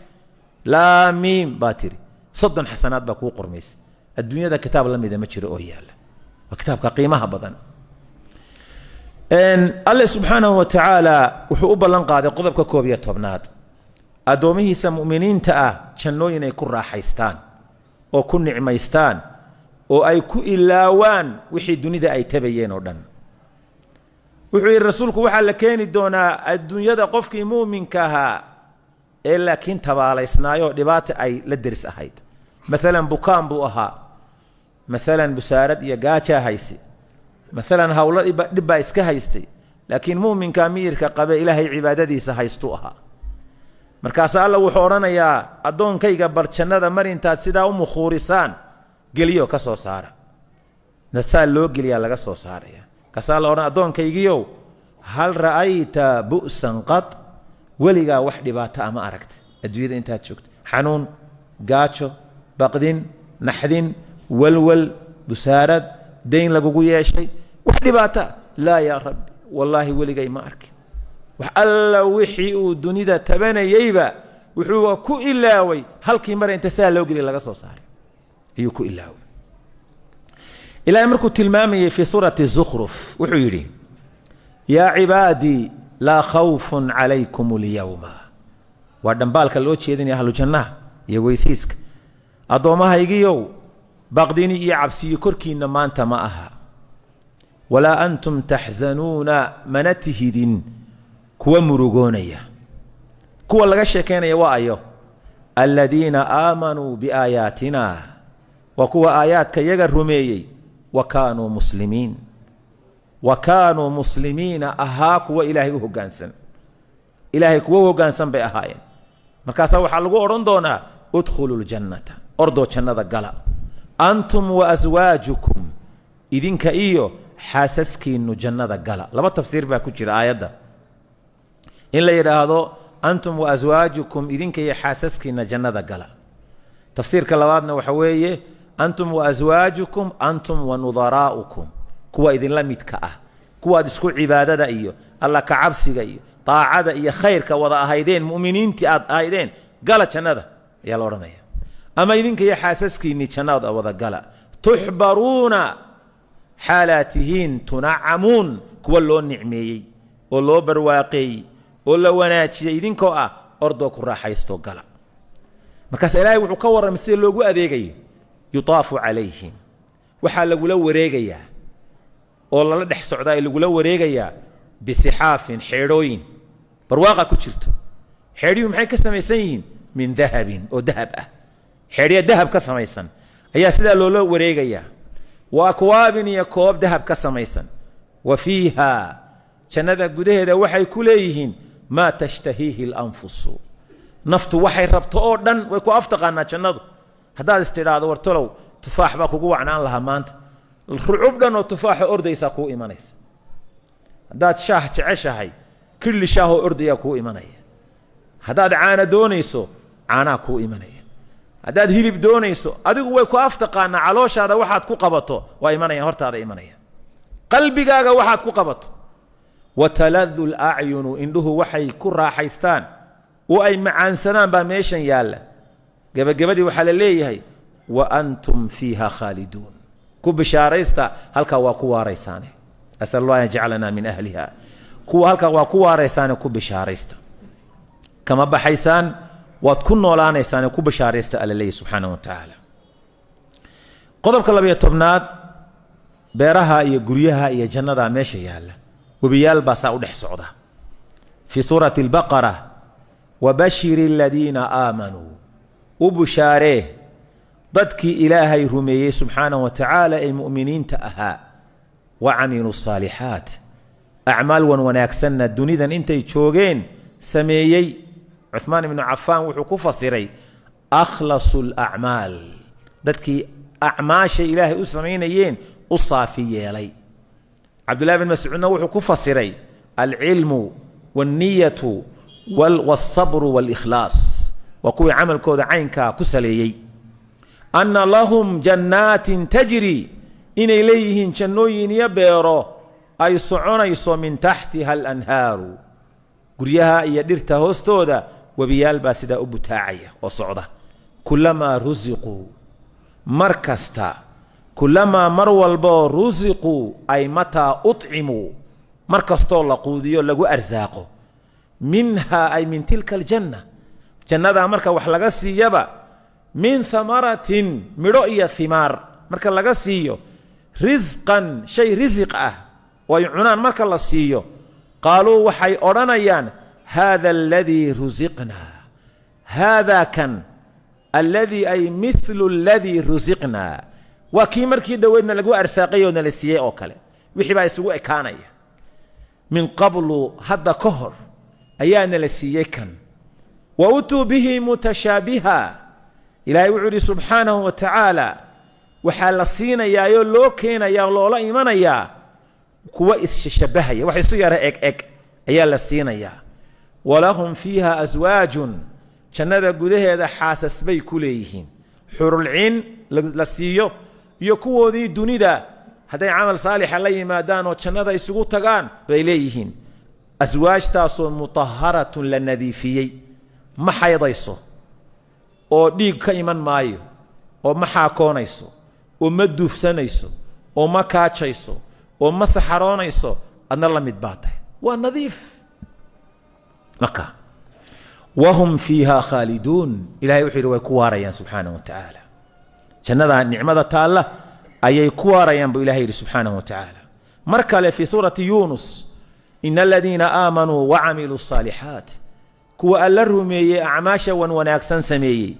laa miim baa tiri, 30 xasanaad baa kuu qormaysa. Adduunyada kitaab la mida ma jiro oo yaalla. Waa kitaabka qiimaha badan. Alle subxaanahu wa tacaala wuxuu u ballan qaaday, qodobka 11aad, addoomihiisa mu'miniinta ah jannooyin ay ku raaxaystaan oo ku nicmaystaan oo ay ku ilaawaan wixii dunida ay tabayeen oo dhan. Wuxuu yidhi rasuulku, waxaa la keeni doonaa adduunyada qofkii muuminka ahaa ee laakiin tabaalaysnaayoo dhibaata ay la deris ahayd. Maalan bukaan buu ahaa, maalan busaarad iyo gaajaa hayse, maalan hawlo dhibbaa iska haystay, laakiin muuminka miyirka qabe Ilaahay cibaadadiisa haystuu ahaa. Markaasa Alla wuxuu odhanayaa, addoonkayga bar jannada mar intaad sidaa u mukhuurisaan geliyo, ka soo saara. Saa loo geliyaa, laga soo saaraya. Kaasaa la odhan, addoonkaygiiow, hal ra'ayta bu'san qad? Weligaa wax dhibaato ama aragta adduunyada intaad joogto? Xanuun, gaajo, baqdin, naxdin, walwal, busaarad, dayn lagugu yeeshay, wax dhibaata? Laa yaa rabbi, wallaahi weligay ma arkin. Wax alla wixii uu dunida tabanayeyba wuxuu ku ilaaway halkii mar inta saa loo geliya laga soo saaray ayuu ku ilaaway. Ilahay markuu tilmaamayey fii suurati Zukhruf wuxuu yidhi, yaa cibaadii laa khawfun calaykum alyawma. Waa dhambaalka loo jeedinaya ahlu jannaha iyo weysiiska. Addoommahaygiyow, baqdini iyo cabsiyo korkiinna maanta ma aha. Walaa antum taxzanuuna, mana tihidin kuwa murugoonaya. Kuwa laga sheekaynaya waa ayo? Aladiina aamanuu biaayaatina, waa kuwa aayaadka yaga rumeeyey. Wa kaanuu muslimiin, wa kaanuu muslimiina, ahaa kuwa Ilaahay u hoggaansan. Ilaahay kuwa u hoggaansan bay ahaayeen. Markaasaa waxaa lagu odhan doonaa, udkhuluu ljannata, ordoo jannada gala, antum wa aswaajukum, idinka iyo xaasaskiinnu jannada gala. Laba tafsiir baa ku jira aayadda. In la yidhaahdo antum wa aswaajukum, idinka iyo xaasaskiinna jannada gala. Tafsiirka labaadna waxa weeye antum wa aswaajukum, antum wa nudaraa'ukum, kuwa idinla midka ah, kuwaad isku cibaadada iyo Alla kacabsiga iyo daacada iyo khayrka wada ahaydeen, mu'miniintii aad ahaydeen, gala jannada ayaa la odhanaya. Ama idinka iyo xaasaskiinnii jannada wada gala. Tuxbaruuna, xaalaad tihiin, tunacamuun, kuwa loo nicmeeyey oo loo barwaaqeeyey oo la wanaajiyey idinkoo ah, ordoo ku raaxaysto, gala. Markaas Ilaahay wuxuu ka warramay sida loogu adeegayo. Yutaafu calayhim, waxaa lagula wareegayaa oo lala dhex socdaa ee lagula wareegayaa, bisixaafin, xeedhooyin barwaaqa ku jirto. Xeedhiyuhu maxay ka samaysan yihiin? Min dahabin, oo dahab ah. Xeedhya dahab ka samaysan ayaa sidaa loola wareegayaa. Wa akwaabin, iyo koob dahab ka samaysan. Wa fiiha, jannada gudaheeda waxay ku leeyihiin, maa tashtahiihi alanfusu, naftu waxay rabto oo dhan. Way ku aftaqaanaa jannadu. Haddaad istidhaahdo, wartolow tufaax baa kugu wacnaan lahaa maanta, rucub dhan oo tufaaxo ordaysaa kuu imanaysa. Haddaad shaah jeceshahay, killi shaahoo ordayaa kuu imanaya. Haddaad caana doonayso, caanaa kuu imanaya. Haddaad hilib doonayso, adigu way ku aftaqaanaa. Calooshaada waxaad ku qabato waa imanaya, hortaada imanaya. Qalbigaaga waxaad ku qabato. Wa taladu lacyunu, indhuhu waxay ku raaxaystaan oo ay macaansadaan baa meeshan yaalla. Gebagabadii waxaa la leeyahay, wa antum fiiha khaaliduun, ku bishaaraysta, halkaa waa ku waaraysaane. Asal allah an yajcalana min ahliha. Kuwa halkaa waa ku waaraysaane, ku bishaaraysta, kama baxaysaan, waad ku noolaanaysaane, ku bishaaraysta, alla leeyahy subxaana wa tacaala. Qodobka 12aad, beeraha iyo guryaha iyo jannadaa meesha yaalla, webiyaal baa saa u dhex socda. Fii suurati albaqara: "Wabashir aladiina aamanuu", u bushaaree dadkii Ilaahay rumeeyey subxaanahu wa tacaala ee mu'miniinta ahaa, "wacamiluu asaalixaat", acmaal wan wanaagsanna dunidan intay joogeen sameeyey. Cuhmaan ibnu Cafaan wuxuu ku fasiray akhlasu alacmaal, dadkii acmaashay Ilaahay u samaynayeen u saafi yeelay. Cabdullahi bin Mascuudna wuxuu ku fasiray alcilmu wاlniyatu wاlsabru wاlikhlaas, waa kuwii camalkooda caynkaa ku saleeyey. "Ana lahum jannaatin tajri", inay leeyihiin jannooyin iyo beero ay soconayso, "min taxtiha alanhaaru", guryaha iyo dhirta hoostooda webiyaal baa sidaa u butaacaya oo socda. "Kulamaa rusiquu", mar kasta, "kulamaa", mar walboo, "rusiquu" ay mataa ucimuu, mar kastoo la quudiyo, lagu arsaaqo, "minhaa" ay min tilka aljanna, jannadaa marka wax laga siiyaba, "min thamaratin", midho iyo himaar marka laga siiyo, "risqan", shay risiq ah oo ay cunaan marka la siiyo, "qaaluu", waxay odhanayaan, "haada aladii rusiqnaa", haadaa kan, "alladii" ay milu aladii rusiqnaa, waa kii markii dhoweydna lagu arsaaqay oo nala siiyey oo kale. Wixii baa isugu ekaanaya. "Min qablu", hadda ka hor ayaa nala siiyey kan. "Wa utuu bihi mutashaabiha". Ilaahay wuxuu yidhi subxaanahu wa tacaala, waxaa la siinayaayoo loo keenayaa, loola imanayaa kuwa isshabahaya, wax isu yara eg eg ayaa la siinayaa. "Walahum fiiha aswaajun", jannada gudaheeda xaasas bay ku leeyihiin, xurulciin la siiyo iyo kuwoodii dunida hadday camal saalixa la yimaadaan oo jannada isugu tagaan bay leeyihiin. Aswaajtaasoo "mutaharatun", la nadiifiyey. Ma xaydayso oo dhiig ka iman maayo, oo ma xaakoonayso, oo ma duufsanayso, oo ma kaajayso, oo ma saxaroonayso. Adna la mid baa tahay, waa nadiif. Marka "wahum fiiha khaaliduun", Ilahay wuxuu yidhi way ku waarayaan subxaanahu wa tacaala. Jannada nicmada taalla ayay ku waarayaan buu Ilahay yidhi subxaanahu wa tacaala. Mar kale fii suurati Yuunus: "Ina aladiina aamanuu wacamiluu asaalixaat", kuwa Alla rumeeyey, acmaasha wan wanaagsan sameeyey,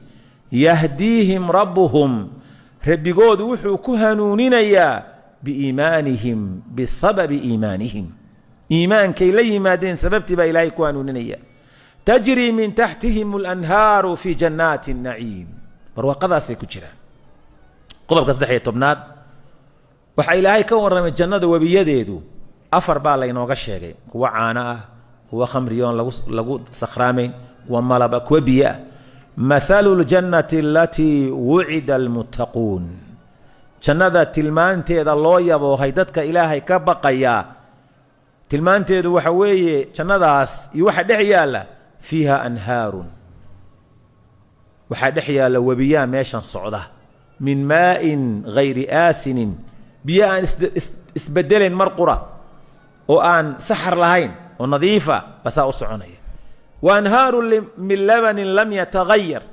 "yahdiihim rabbuhum", rabbigoodu wuxuu ku hanuuninayaa, "biiimaanihim", bisababi iimaanihim, iimaankay la yimaadeen sababtii baa Ilaahay ku hanuuninaya. "Tajrii min taxtihim alanhaaru fi jannaati الnaciim", barwaaqadaasay ku jiraan. Qodobka 13aad, waxaa Ilaahay ka warramay jannada webiyadeedu. Afar baa laynooga sheegay: kuwa caano ah, kuwa khamriyoon lagu sakhraamayn, kuwa malaba, kuwa biyo ah. "Mathalu ljannati alatii wucida almuttaquun", jannada tilmaanteeda loo yaboohay dadka Ilaahay ka baqayaa, tilmaanteedu waxa weeye jannadaas iyo waxa dhex yaalla: "fiiha anhaarun", waxaa dhex yaalla webiyaa meeshan socda, "min maa'in gayri aasinin", biyo aan isbedelayn mar qura oo aan saxar lahayn oo nadiifa basaa u soconaya. "Wa anhaaru min labanin lam yatagayar",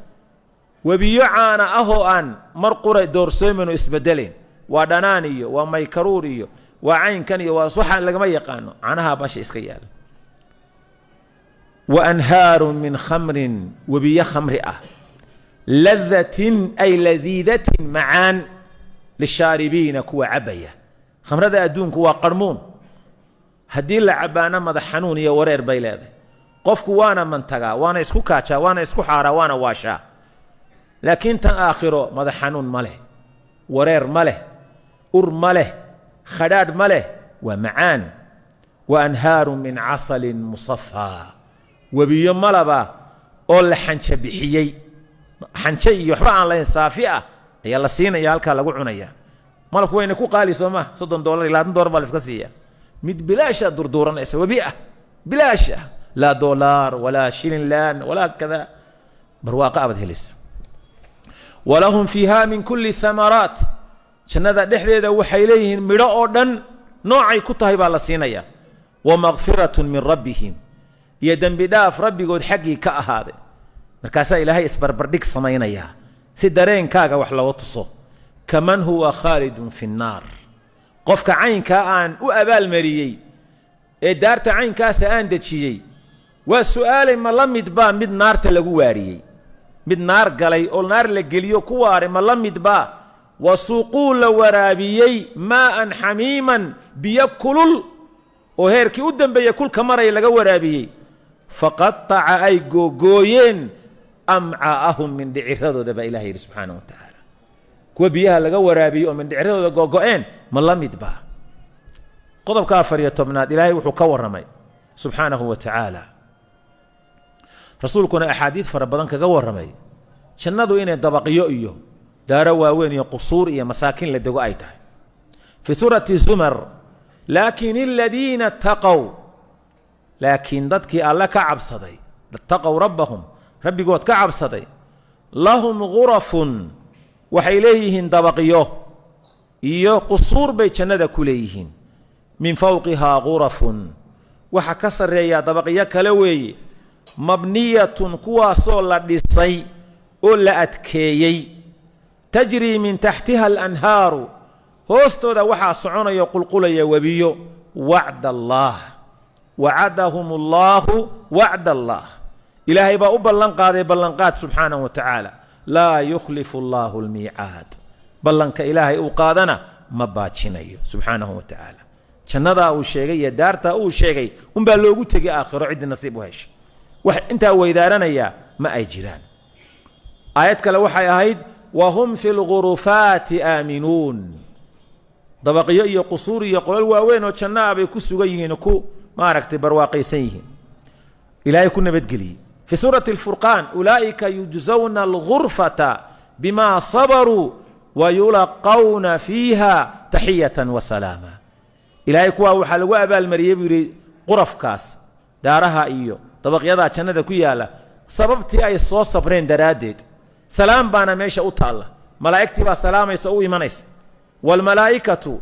webiyo caana ah oo aan mar qura doorsoomin oo isbedelayn. Waa dhanaan iyo waa maykaruur iyo waa caynkan iyo waa waxaan lagama yaqaano, caanaha basha iska yaala. "Wa anhaaru min khamrin", webiyo khamri ah, "ladatin" ay ladiidatin, macaan, "lishaaribiina", kuwa cabbaya. Khamrada adduunku waa qarmuun, haddii la cabbaana madax xanuun iyo wareer bay leedahay. Qofku waana mantagaa, waana isku kaajaa, waana isku xaaraa, waana waashaa. Laakiin tan aakhiro madax xanuun ma leh, wareer ma leh, ur ma leh, khadhaadh ma leh, waa macaan. "Wa anhaaru min casalin musafaa", webiyo malaba oo la xanja bixiyey, xanje iyo waxba aan lahayn, saafi ah ayaa la siinaya, halkaa lagu cunaya. Malabku wayna ku qaali, soo maa? $30 iyo $20 baa la iska siiya. Mid bilaashaa durduuranaysa, webi ah, bilaash ah, laa dolaar walaa shilin laan walaa kada, barwaaqo abaad helaysa. "Walahum fiiha min kulli thamaraat", jannada dhexdeeda waxay leeyihiin midho oo dhan, noocay ku tahay baa la siinaya. "Wa makfiratun min rabbihim", iyo dembi dhaaf rabbigood xaggii ka ahaaday. Markaasaa Ilaahay isbarbardhig samaynayaa si dareenkaaga wax looga tuso. "Kaman huwa khaalidun fi nnaar", qofka caynkaa aan u abaalmariyey ee daarta caynkaasa aan dejiyey. Waa su-aalay, ma la mid baa mid naarta lagu waariyey? Mid naar galay oo naar la geliyo ku waaray ma la mid baa? Wasuquu, la waraabiyey, maa'an xamiiman, biyo kulul oo heerkii u dambeeyey kulka maraya laga waraabiyey, faqataca, ay googooyeen, amcaa'ahum, mindhiciradooda, baa Ilahay yidhi subxaana wa tacaala. Kuwa biyaha laga waraabiyey oo mindhiciradooda googo-een ma la mid baa? Qodobka 14aad, Ilaahay wuxuu ka warramay subxaanahu wa tacaala, rasuulkuna axaadiid fara badan kaga warramay, jannadu inay dabaqyo iyo daaro waaweyn iyo qusuur iyo masaakin la dego ay tahay. Fi suurati Zumar: laakin aladiina taqow, laakiin dadkii Alle ka cabsaday, taqow rabbahum, rabbigood ka cabsaday, lahum gurafun, waxay leeyihiin dabaqyo iyo qusuur bay jannada ku leeyihiin, min fawqihaa gurafun, waxa ka sarreeyaa dabaqyo kale weeye, mabniyatun, kuwaasoo la dhisay oo la adkeeyey, tajrii min taxtiha alanhaaru, hoostooda waxaa soconaya, qulqulaya webiyo. Wacd allaah, wacadahum allaahu wacd allah, Ilaahay baa u ballan qaaday ballanqaad subxaanahu wa tacaala. Laa yukhlifu allaahu almiicaad, ballanka Ilaahay uu qaadana ma baajinayo subxaanahu wa tacaala. Jannadaa uu sheegay iyo daartaa uu sheegay unbaa loogu tegay aakhiro ciddii nasiib u heshay. Wax intaa weydaaranayaa ma ay jiraan. Aayad kale waxay ahayd: wahum fi lgurufaati aaminuun. Dabaqyo iyo qusuur iyo qolal waaweyn oo janno ah bay ku sugan yihiin, ku maaragtay barwaaqaysan yihiin, Ilaahay ku nabadgeliyey. Fi suurati Alfurqaan: ulaa'ika yujzawna algurfata bima sabaruu wayulaqawna fiiha taxiyatan wa salaama. Ilaahay kuwaa waxaa lagu abaalmariyey, buu yidhi, qurafkaas, daaraha iyo dabaqyadaa jannada ku yaalla, sababtii ay soo sabreen daraaddeed. Salaam baana meesha u taalla, malaa'igtii baa salaamaysa, u imanaysa. Waalmalaa'ikatu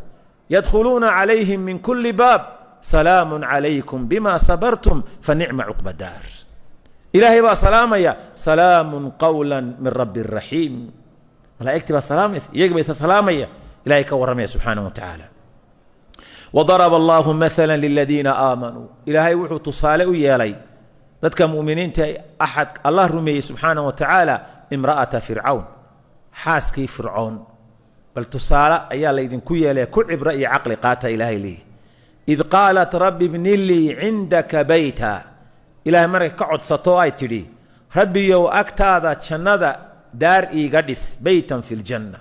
yadkhuluuna calayhim min kulli baab, salaamun calaykum bima sabartum fa nicma cuqba daar. Ilaahay baa salaamaya: salaamun qawla min rabbi raxiim. Malaa'igtii baa salaamaysa, iyaga ba isa salaamaya. Ilahay ka warramaya subxaanahu wa tacaala: wadaraba allahu maala liladiina aamanuu. Ilaahay wuxuu tusaale u yeelay dadka mu'miniinta, axad Allah rumeeyey subxaanahu wa tacaala, imra'ata Fircawn, xaaskii Fircoon. Bal tusaale ayaa laydinku yeelay, ku cibro iyo caqli qaata, Ilaahay leeyahy. Id qaalat rabbi bni lii cindaka bayta. Ilahay markay ka codsato ay tidhi: "Rabbiyow, agtaada jannada daar iiga dhis." Beytan fi ljanna,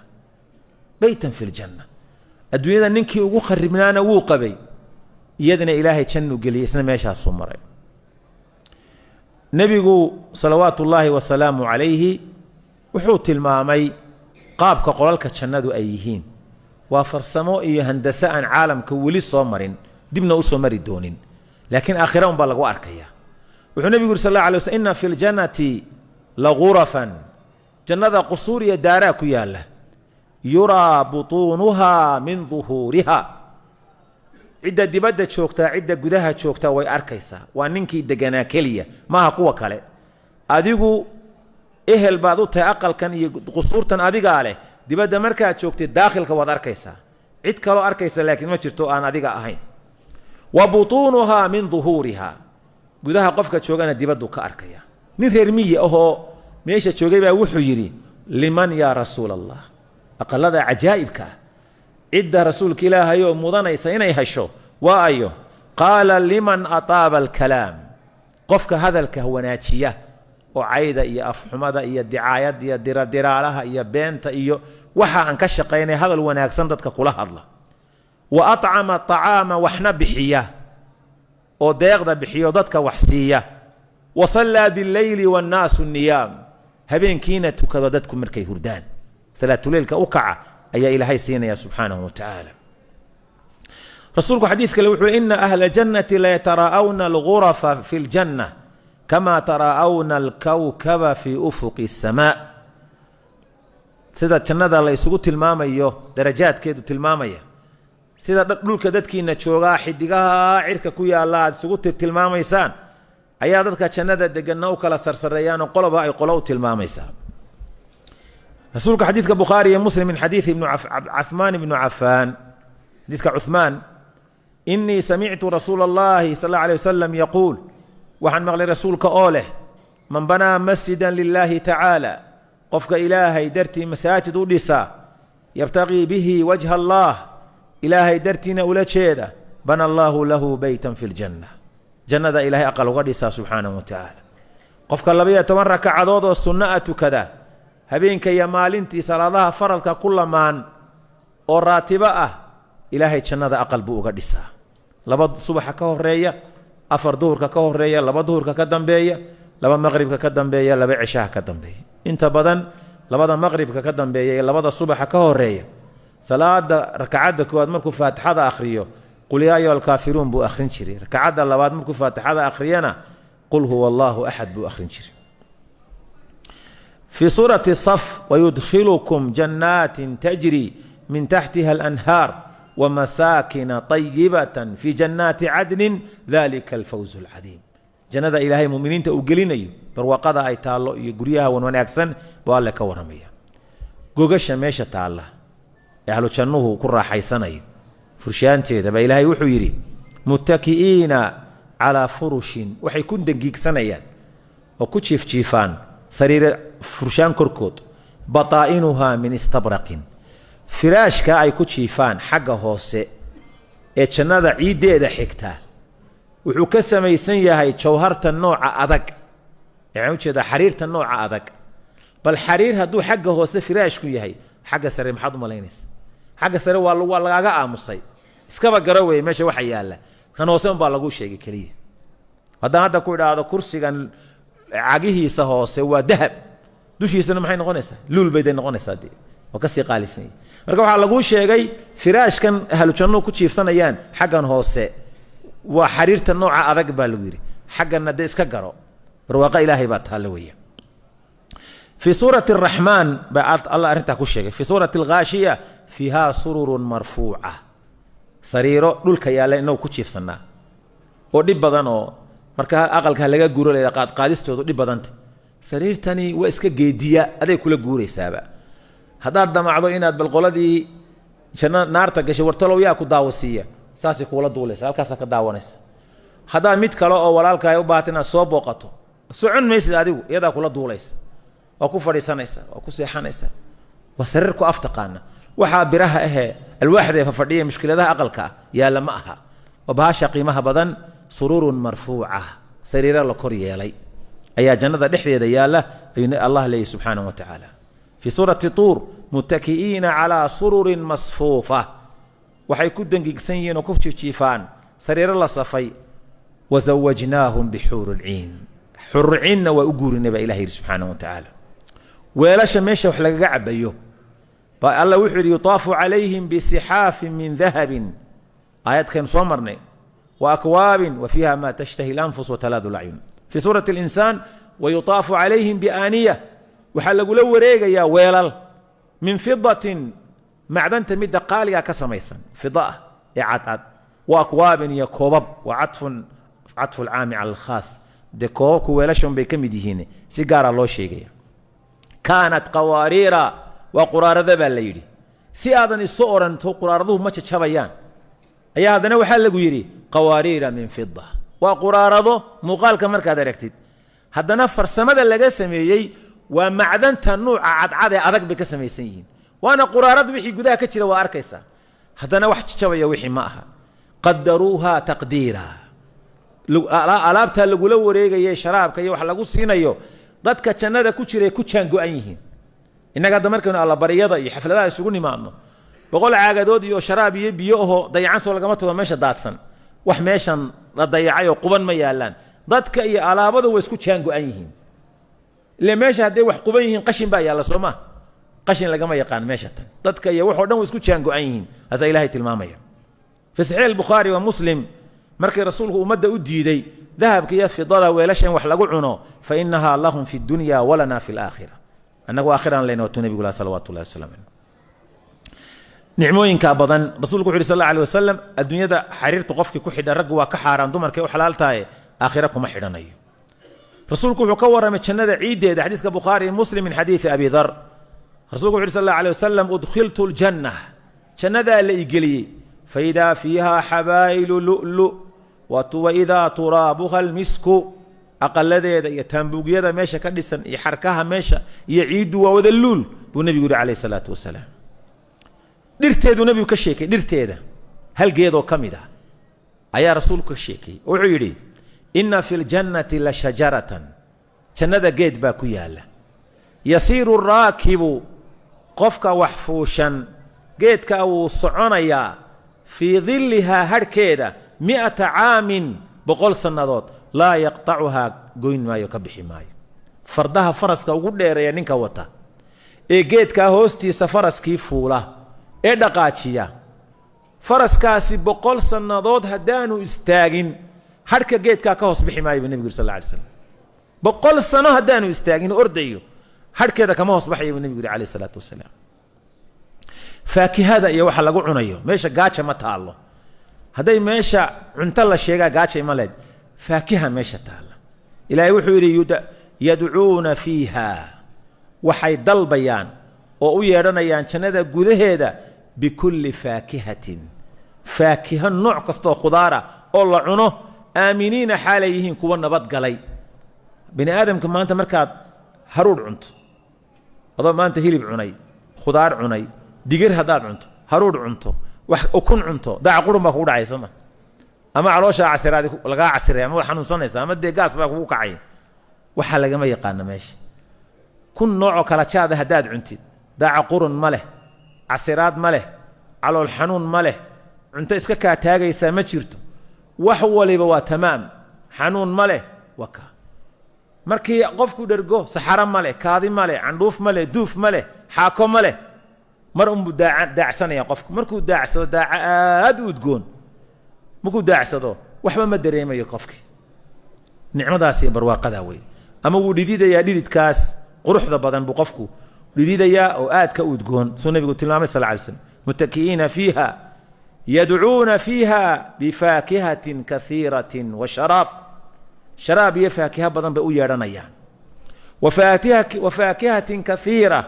beytan fi ljanna. Adduunyada ninkii ugu kharibnaana wuu qabay, iyadana Ilaahay jannuu geliyey, isna meeshaasuu maray. Nebigu salawaatu ullaahi wasalaamu calayhi wuxuu tilmaamay qaabka qolalka jannadu ay yihiin. Waa farsamo iyo handase aan caalamka weli soo marin, dibna usoo mari doonin, laakiin aakhira un baa lagu arkaya. Wuxuu nebigu yuri sal alla alay waslam: inna fi ljannati lagurafan, jannada qusuur iyo daaraa ku yaalla, yuraa butuunuhaa min duhuuriha, cidda dibadda joogtaa cidda gudaha joogtaa way arkaysaa. Waa ninkii deganaa keliya, maaha kuwa kale. Adigu ehel baad u tahay aqalkan iyo qusuurtan, adigaa leh. Dibadda markaad joogtay daakhilka waad arkaysaa, cid kaloo arkaysa laakiin ma jirto aan adiga ahayn. Wa butuunuhaa min duhuuriha, gudaha qofka joogana dibaddu ka arkaya. Nin reer miyi ahoo meesha joogay baa wuxuu yidhi: "Liman yaa rasuul Allah?" Aqalada cajaa'ibka ah cidda rasuulka Ilaahayoo mudanaysa inay hesho waa ayo? Qaala: liman ataaba alkalaam, qofka hadalka wanaajiya oo cayda iyo afxumada iyo dicaayadda iyo diradiraalaha iyo beenta iyo waxa aan ka shaqaynay, hadal wanaagsan dadka kula hadla, wa acama acaama, waxna bixiya oo deeqda bixiyo, dadka wax siiya, wa sallaa billeyli wannaasu niyaam, habeenkiina tukado dadku markay hurdaan, salaatuleylka u kaca ayaa Ilaahay siinaya subxaanahu wa tacaala. Rasuulku xadiid kale wuxuu: ina ahla jannati layataraa'awna algurafa fi ljanna kama taraa'awna alkawkaba fi ufuqi asamaa. Sida jannada la isugu tilmaamayo, darajaadkeedu tilmaamaya, sida dhulka dadkiina joogaa xidigaha cirka ku yaalla aad isugu tilmaamaysaan, ayaa dadka jannada deganna u kala sarsareeyaanoo qoloba ay qolo u tilmaamaysaa. Rasuulka xadiidka Bukhaari iyo Muslim min xadiidi ibnu Cuthmaan ibnu Cafaan, xadiidka Cuthmaan: inii samictu rasuula allahi sal alla alay wasalam yaquul. Waxaan maqlay rasuulka oo leh: "Man banaa masjidan lilaahi tacaala", qofka Ilaahay dartii masaajid u dhisa, "yabtaqii bihi wajha Allah", Ilaahay dartiina ula jeeda, "bana Allaahu lahu beytan fi ljanna", jannada Ilaahay aqal uga dhisaa subxaanahu wa tacaala. Qofka 12 rakacadood oo sunno a tukada habeenka iyo maalintii, salaadaha faralka ku lamaan oo raatibo ah, Ilaahay jannada aqal buu uga dhisaa. 2 subaxa ka horeeya, 4 duhurka ka horeeya, 2 duhurka ka dambeeya, 2 maqribka ka dambeeya, 2 ceshaha ka dambeeya. Inta badan labada maqribka ka dambeeya iyo labada subaxa ka horeeya, salaada rakacadda koowaad markuu Faatixada akhriyo, "Qul yaa ayuha alkaafiruun" buu akhrin jiray. Rakacadda labaad markuu Faatixada akhriyana, "Qul huwa Allahu axad" buu akhrin jiray. Fii suurati Saf: "Wayudkhilukum jannaatin tajri min taxtiha alanhaar wamasaakina طayibatan fi jannaati cadnin, dalika alfawz alcadiim." Jannada Ilaahay muminiinta uu gelinayo, barwaaqada ay taallo iyo guryaha wan wanaagsan buu Alle ka warramaya. Gogasha meesha taalla ee ahlu jannuhu ku raaxaysanayo furshaanteeda baa Ilaahay wuxuu yidhi: "Muttaki'iina calaa furushin", waxay ku dangiigsanayaan oo ku jiifjiifaan sariire furshaan korkood, "bataa'inuhaa min istabraqin". Firaashka ay ku jiifaan xagga hoose ee jannada ciiddeeda xigta wuxuu ka samaysan yahay jawharta nooca adag, waxaan ujeedaa xariirta nooca adag. Bal xariir hadduu xagga hoose firaashku yahay, xagga sare maxaad u malaynaysa? Xagga sare waa lagaaga aamusay, iskaba garo weeye meesha waxa yaalla. Kan hoose unbaa laguu sheegay keliya. Haddaan hadda ku idhaahdo kursigan cagihiisa hoose waa dahab, dushiisana maxay noqonaysaa? Luul bay day noqonaysaa dee, waa kasii qaalisan yahay. Marka waxaa laguu sheegay firaashkan ahlu jannuhu ku jiifsanayaan xaggan hoose waa xariirta nooca adag baa lagu yidhi, xagganna dee iska garo, barwaaqo Ilaahay baa taalla weya. Fii suurati Araxmaan baa Allah arrintaa ku sheegay. Fii suurati Alghaashiya: "Fiihaa sururun marfuuca", sariiro dhulka yaalla inagu ku jiifsannaa oo dhib badan, oo marka aqalka laga guuro la qaadqaadistoodu dhib badanta. Sariirtani waa iska geediya, aday kula guuraysaaba. Haddaad damacdo inaad bal qoladii janno naarta gashay wartalow yaa ku daawasiiya, saasay kuula duulaysa, halkaasaa ka daawanaysa. Haddaad mid kale oo walaalka ay u baahata inaad soo booqato, socon maysid adigu, iyadaa kula duulaysa, waa ku fadhiisanaysa, waa ku seexanaysa. Waa sariir ku af taqaana. Waxaa biraha ahee alwaaxda ee fafadhiya mushkiladaha aqalka ah yaalla ma aha, waa bahasha qiimaha badan. "Sururun marfuuca", sariiro la kor yeelay ayaa jannada dhexdeeda yaalla, ayuu Allah leeyahy subxaanahu wa tacaala. Fii suurati Tuur: "Muttaki'iina calaa sururin masfuufa", waxay ku dangigsan yihiin oo ku jiifjiifaan sariiro la safay. "Wazawajnaahum bixuurin ciin", xuurulciinna waa u guurinay baa Ilah yidhi subxaanahu wa tacaala. Weelasha meesha wax lagaga cabayo baa Alla wuxuu yidhi: "Yutaafu calayhim bisixaafin min dahabin", aayadkaynu soo marnay, "wa akwaabin wa fiiha ma tashtahi lanfus watalaadu lacyun". Fii suurati Alinsaan: "Wayutaafu calayhim biaaniya", waxaa lagula wareegayaa weelal, "min fidatin", macdanta midda qaaliga ka samaysan, fida ah ee cadcad, "wa akwaabin", iyo koobab. Waa cadfu alcaami cala alkhaas. Dee koobabku weelashan bay ka mid yihiin, si gaara loo sheegaya. "Kaanat qawaariira", waa quraarada baa la yidhi. Si aadan isu odhanto quraaraduhu ma jajabayaan, ayaa haddana waxaa lagu yidhi "qawaariira min fida". Waa quraarado muuqaalka markaad aragtid, haddana farsamada laga sameeyey waa macdanta nuuca cadcad ee adag bay ka samaysan yihiin. Waana quraarad, wixii gudaha ka jira waa arkaysaa, haddana wax jajabaya wixii ma aha. "Qadaruuha taqdiira". Alaabtaa lagula wareegaya, sharaabka iyo wax lagu siinayo dadka jannada ku jiray, ku jaango-an yihiin. Innaga hadda markaynu allabaryada iyo xafladaha isugu nimaadno, 100 caagadood iyo sharaab iyo biyo ahoo dayacan soo lagama tago meesha daadsan. Wax meeshan la dayacay oo quban ma yaalaan. Dadka iyo alaabadu way isku jaango-an yihiin. Ile meesha hadday wax quban yihiin, qashin baa yaalla, soo ma? Qashin lagama yaqaan meesha tan. Dadka iyo waxoo dhan way isku jaango-an yihiin, taasaa Ilahay tilmaamaya. Fi Saxiix Albukhaari wa Muslim, markii rasuulku ummadda u diiday dahabka iyo fidada weelasha in wax lagu cuno, "fa inahaa lahum fi dunya walana fi alaakhira", annagu aakhiraan leyna, watuu nabigu laha salawaatu llahi wasalam caleyh. Nicmooyinkaa badan, rasuulku wuxu yhi sal alla alay wasalam: adduunyada xariirta qofkii ku xidhan, raggu waa ka xaaraan, dumarkay u xalaal tahay, aakhira kuma xidhanayo. Rasuulku wuxuu ka warramay jannada ciiddeeda, xadiidka Bukhaari iyo Muslim min xadiidi Abi Dar. Rasuulku wuxu yhi sal alla alay wasalam: "Udkhiltu ljanna", jannadaa la igeliyey, "faidaa fiiha xabaa'ilu lu'lu' waidaa turaabuha almisku". Aqaladeeda iyo taambuugyada meesha ka dhisan iyo xarkaha meesha iyo ciiddu waa wada luul, buu nebigu yihi calayh salaatu wasalaam. Dhirteeduu nebigu ka sheekay. Dhirteeda hal geedoo ka mid ah ayaa rasuulku ka sheekayey. Wuxuu yidhi: "Inna fi ljannati la shajaratan", jannada geed baa ku yaalla, "yasiiru raakibu", qofka wax fuushan geedka wuu soconayaa, "fii dillihaa", harhkeeda, 100 caamin, 100 sannadood, "laa yaqtacuhaa", goyn maayo, ka bixi maayo. Fardaha faraska ugu dheereeya ninka wata ee geedkaa hoostiisa faraskii fuula ee dhaqaajiya, faraskaasi 100 sannadood haddaanu istaagin, harhka geedkaa ka hoos bixi maayo, buu nebigu yiri sal alla alay slam. 100 sano haddaanu istaagin, ordayo, harhkeeda kama hoos baxaya, buu nebigu yiri calayh isalaatu wasalaam. Faakihada iyo waxa lagu cunayo meesha, gaaja ma taallo. Hadday meesha cunto la sheegaa, gaaja ima leed. Faakiha meesha taalla, Ilaahay wuxuu yidhi: "Yadcuuna fiiha", waxay dalbayaan oo u yeedhanayaan jannada gudaheeda, "bikulli faakihatin", faakiho nooc kastoo khudaara oo la cuno, "aaminiina", xaalay yihiin kuwa nabadgalay. Bini aadamka maanta markaad haruudh cunto, adoo maanta hilib cunay, khudaar cunay, digir haddaad cunto, haruudh cunto, wax ukun cunto, daaca qurun baa kugu dhacay, sooma? Ama calooshaa casiraadi lagaa casiray, ama waad xanuunsanaysa, ama dee gaas baa kugu kacay. Waxaa lagama yaqaano meesha. Kun noocoo kala jaada haddaad cuntid, daaca qurun ma leh, casiraad ma leh, calool xanuun ma leh, cunto iska kaa taagaysaa ma jirto. Wax waliba waa tamaam, xanuun ma leh. Waa kaa markii qofku dhergo, saxaro ma leh, kaadi ma leh, candhuuf ma leh, duuf ma leh, xaako ma leh. Mar unbuu daacsanaya qofku. Markuu daacsado, daaca aad u udgoon markuu daacsado, waxba ma dareemayo qofkii. Nicmadaas iyo barwaaqadaa wey. Ama wuu dhididayaa, dhididkaas quruxda badan buu qofku dhididayaa oo aad ka udgoon, suu nabigu tilmaamay sal lay slam. "Mutaki'iina fiiha, yadcuuna fiiha bifaakihatin kaiiratin wa sharaab", sharaab iyo faakiha badan bay u yeedhanayaan. Wa faakihatin kaiira.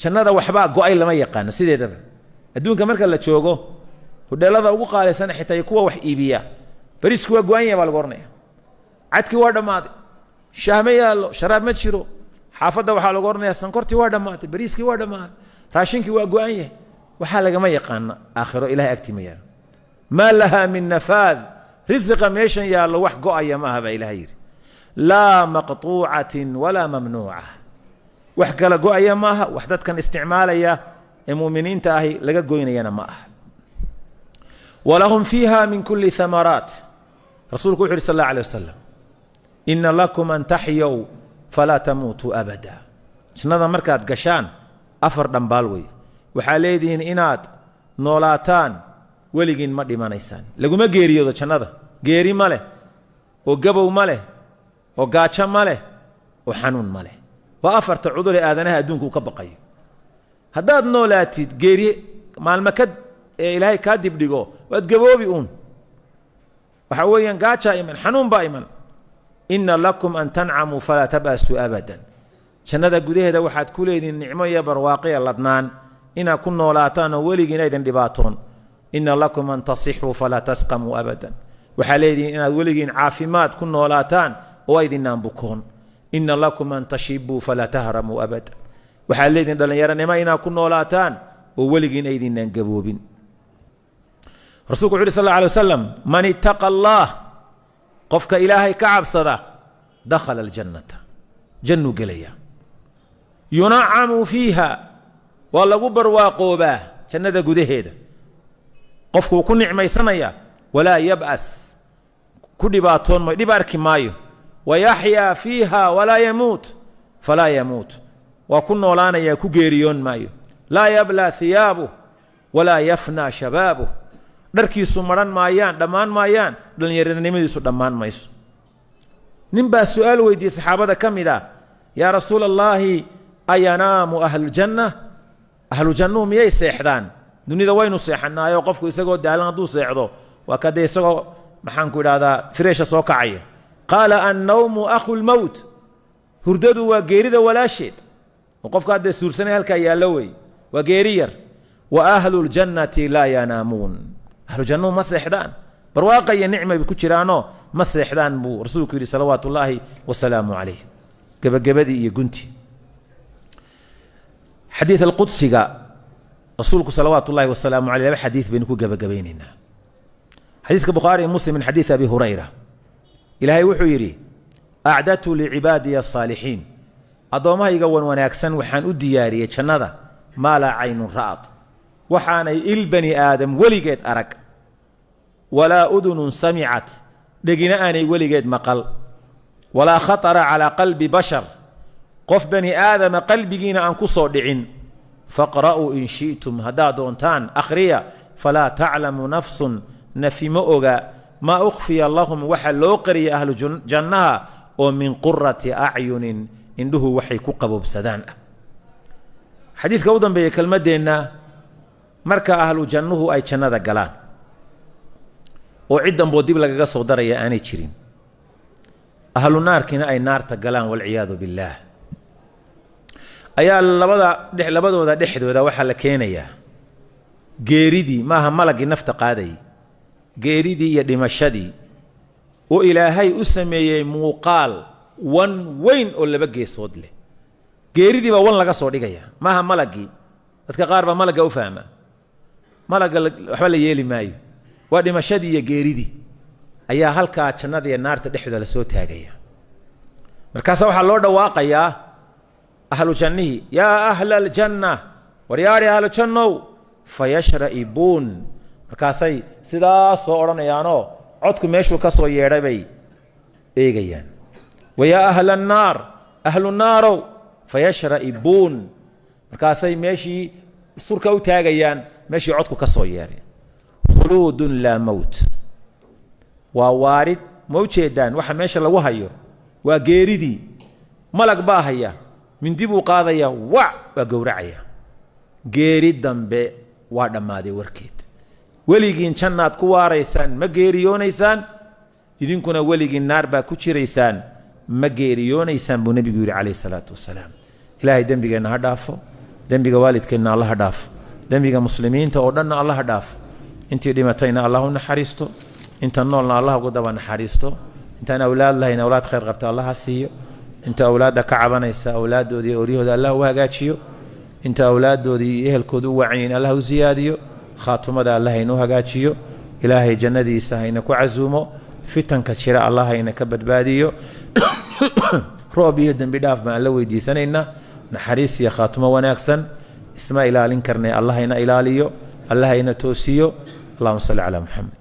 Jannada waxbaa go'ay lama yaqaano sideedaba. Adduunka marka la joogo, hudheelada ugu qaalisan xitaa iyo kuwa wax iibiya, bariisku waa go'an yahay baa lagu ohanaya, cadkii waa dhammaaday, shaah ma yaallo, sharaab ma jiro. Xaafadda waxaa lagu odhanayaa sankortii waa dhammaatay, bariiskii waa dhammaaday, raashinkii waa go'an yahay. Waxaa lagama yaqaano aakhiro, Ilahay agtii ma yaalo. "Maa lahaa min nafaad", risiqa meeshan yaallo wax go'aya ma aha, baa Ilahay yidhi. "Laa maqtuucatin walaa mamnuuca", wax kala go'aya ma aha, wax dadkan isticmaalaya ee muuminiinta ahi laga goynayana ma aha. "Walahum fiiha min kulli thamaraat". Rasuulku wuxu yidhi sal allah alay wasalam: "Ina lakum an taxyow falaa tamuutuu abada". Jannada markaad gashaan, afar dhambaal wey waxaa leedihiin: inaad noolaataan, weligiin ma dhimanaysaan, laguma geeriyoodo jannada, geeri ma leh, oo gabow ma leh, oo gaajo ma leh, oo xanuun ma leh. Waa afarta cudur ee aadanaha adduunka uu ka baqayo. Haddaad noolaatid, geeri maalmo ka ee Ilaahay kaa dibdhigo, waad gaboobi uun. Waxa weeyaan gaajaa iman, xanuun baa iman. "Ina lakum an tancamuu falaa tab'asuu abadan", jannada gudaheeda waxaad ku leedihiin nicmo iyo barwaaqiya ladnaan, inaad ku noolaataan oo weligiin aydan dhibaatoon. "Ina lakum an tasixuu falaa tasqamuu abadan", waxaa leedihiin inaad weligiin caafimaad ku noolaataan oo aydinaan bukoon. "Ina lakum an tashibuu falaa tahramuu abadan", waxaad leedihiin dhallinyaronimo inaad ku noolaataan oo weligiin aydinaan gaboobin. Rasulku wuxu uhi sal alla alay wasalam: "Man ittaqa Allah", qofka Ilaahay ka cabsada, "dakhala aljannata", jannuu gelaya. "Yunacamu fiiha", waa lagu barwaaqoobaa jannada gudaheeda, qofkuu ku nicmaysanaya. "Walaa yab'as", ku dhibaatoon mayo, dhib arki maayo. "Wayaxyaa fiiha walaa yamuut", falaa yamuut, waa ku noolaanaya, ku geeriyoon maayo. "Laa yablaa hiyaabuh walaa yafnaa shabaabuh", dharkiisu maran maayaan, dhammaan maayaan, dhallinyaranimadiisu dhammaan mayso. Nin baa su'aal weydiiyey saxaabada ka mid ah: "Yaa rasuula Allaahi, ayanaamu ahluljanna? Ahlu jannuhu miyay seexdaan?" Dunida waynu seexanaayo, qofku isagoo daalan hadduu seexdo, waa kadee isagoo, maxaan ku idhahdaa, fireesha soo kacaya. Qaala: "Annawmu akhu lmowt", hurdadu waa geerida walaasheed, oo qofka haddee suursanay halkaa yaallo wey, waa geeri yar. "Wa ahlu ljannati laa yanaamuun", ahlu jannuhu ma seexdaan, barwaaqa iyo nicmay ku jiraanoo. Ma seexdaan buu rasuulku yidhi salawaatu ullaahi wasalaamu calayh. Gebagabadii iyo gunti xadiid alqudsiga rasuulku salawaatu ullahi wasalaamu caleyh, laba xadiid baynu ku gebagabaynaynaa. Xadiiska Bukhaari iyo Muslim min xadiid Abi Hurayra, Ilaahay wuxuu yidhi: "Acdadtu licibaadiya asaalixiin", addoommahayga wan wanaagsan waxaan u diyaariyey jannada, "maa laa caynun ra'at", waxaanay il bani aadam weligeed arag, "walaa udunun samicat", dhegina aanay weligeed maqal, "walaa khatara calaa qalbi bashar", qof bani aadama qalbigiina aan ku soo dhicin. "Faqra'uu in shi'tum", haddaad doontaan akhriya. "Falaa taclamu nafsun", nafi ma oga, "maa ukhfiya lahum", waxa loo qariyay ahlu jannaha oo "min qurati acyunin", indhuhu waxay ku qaboobsadaan ah. Xadiidka u dambeeya kelmaddeenna, marka ahlu jannuhu ay jannada galaan oo cid damboo dib lagaga soo daraya aanay jirin, ahlu naarkiina ay naarta galaan, walciyaadu billaah, ayaa labada labadooda dhexdooda waxaa la keenayaa geeridii, maaha malaggii nafta qaadayay, geeridii iyo dhimashadii oo Ilaahay u sameeyey muuqaal wan weyn oo laba geesood leh. Geeridii baa wan laga soo dhigaya, maaha malaggii. Dadka qaar baa malagga u fahma. Malagga waxba la yeeli maayo, waa dhimashadii iyo geeridii ayaa halkaa jannada iyo naarta dhexdooda lasoo taagaya. Markaasa waxaa loo dhawaaqayaa ahlu jannihii: "Yaa ahla aljanna", waryaadhi ahlu jannow. "Fayashra'ibuun", markaasay sidaas soo odhanayaanoo codku meeshuu ka soo yeedhay bay eegayaan. "Wayaa ahla annaar", ahlu naarow. "Fayashra'ibuun", markaasay meeshii surka u taagayaan meeshii codku ka soo yeedhay. "Khuluudun laa mowt", waa waarid. Ma ujeedaan waxa meesha lagu hayo? Waa geeridii. Malag baa haya, mindi buu qaadaya, wac, waa gowracaya. Geeri dambe waa dhammaaday warkeed. Weligiin jannaad ku waaraysaan, ma geeriyoonaysaan. Idinkuna weligiin naar baa ku jiraysaan, ma geeriyoonaysaan, buu nebigu yidhi calayhi salaatu wasalaam. Ilaahay dembigeenna ha dhaafo, dembiga waalidkeenna alla ha dhaafo, dembiga muslimiinta oo dhanna alla ha dhaafo. Intii dhimatayna Allah u naxariisto, inta noolna Allah ugu daba naxariisto. Intaan awlaad lahayn awlaad khayr qabta Allah ha siiyo. Inta awlaadda ka cabanaysa awlaaddoodii oryahooda Allah u hagaajiyo. Inta awlaaddoodii iyo ehelkooda u wacanyiin Allah u siyaadiyo. Khaatumada Allah haynuu hagaajiyo. Ilaahay jannadiisa hayna ku casuumo. Fitanka jira Allah hayna ka badbaadiyo. Roob iyo dembi dhaaf baan Alla weydiisanaynaa, naxariis iyo khaatumo wanaagsan. Isma ilaalin karnay, Allah hayna ilaaliyo, Allah hayna toosiyo. Allahuma salli calaa Muxamed.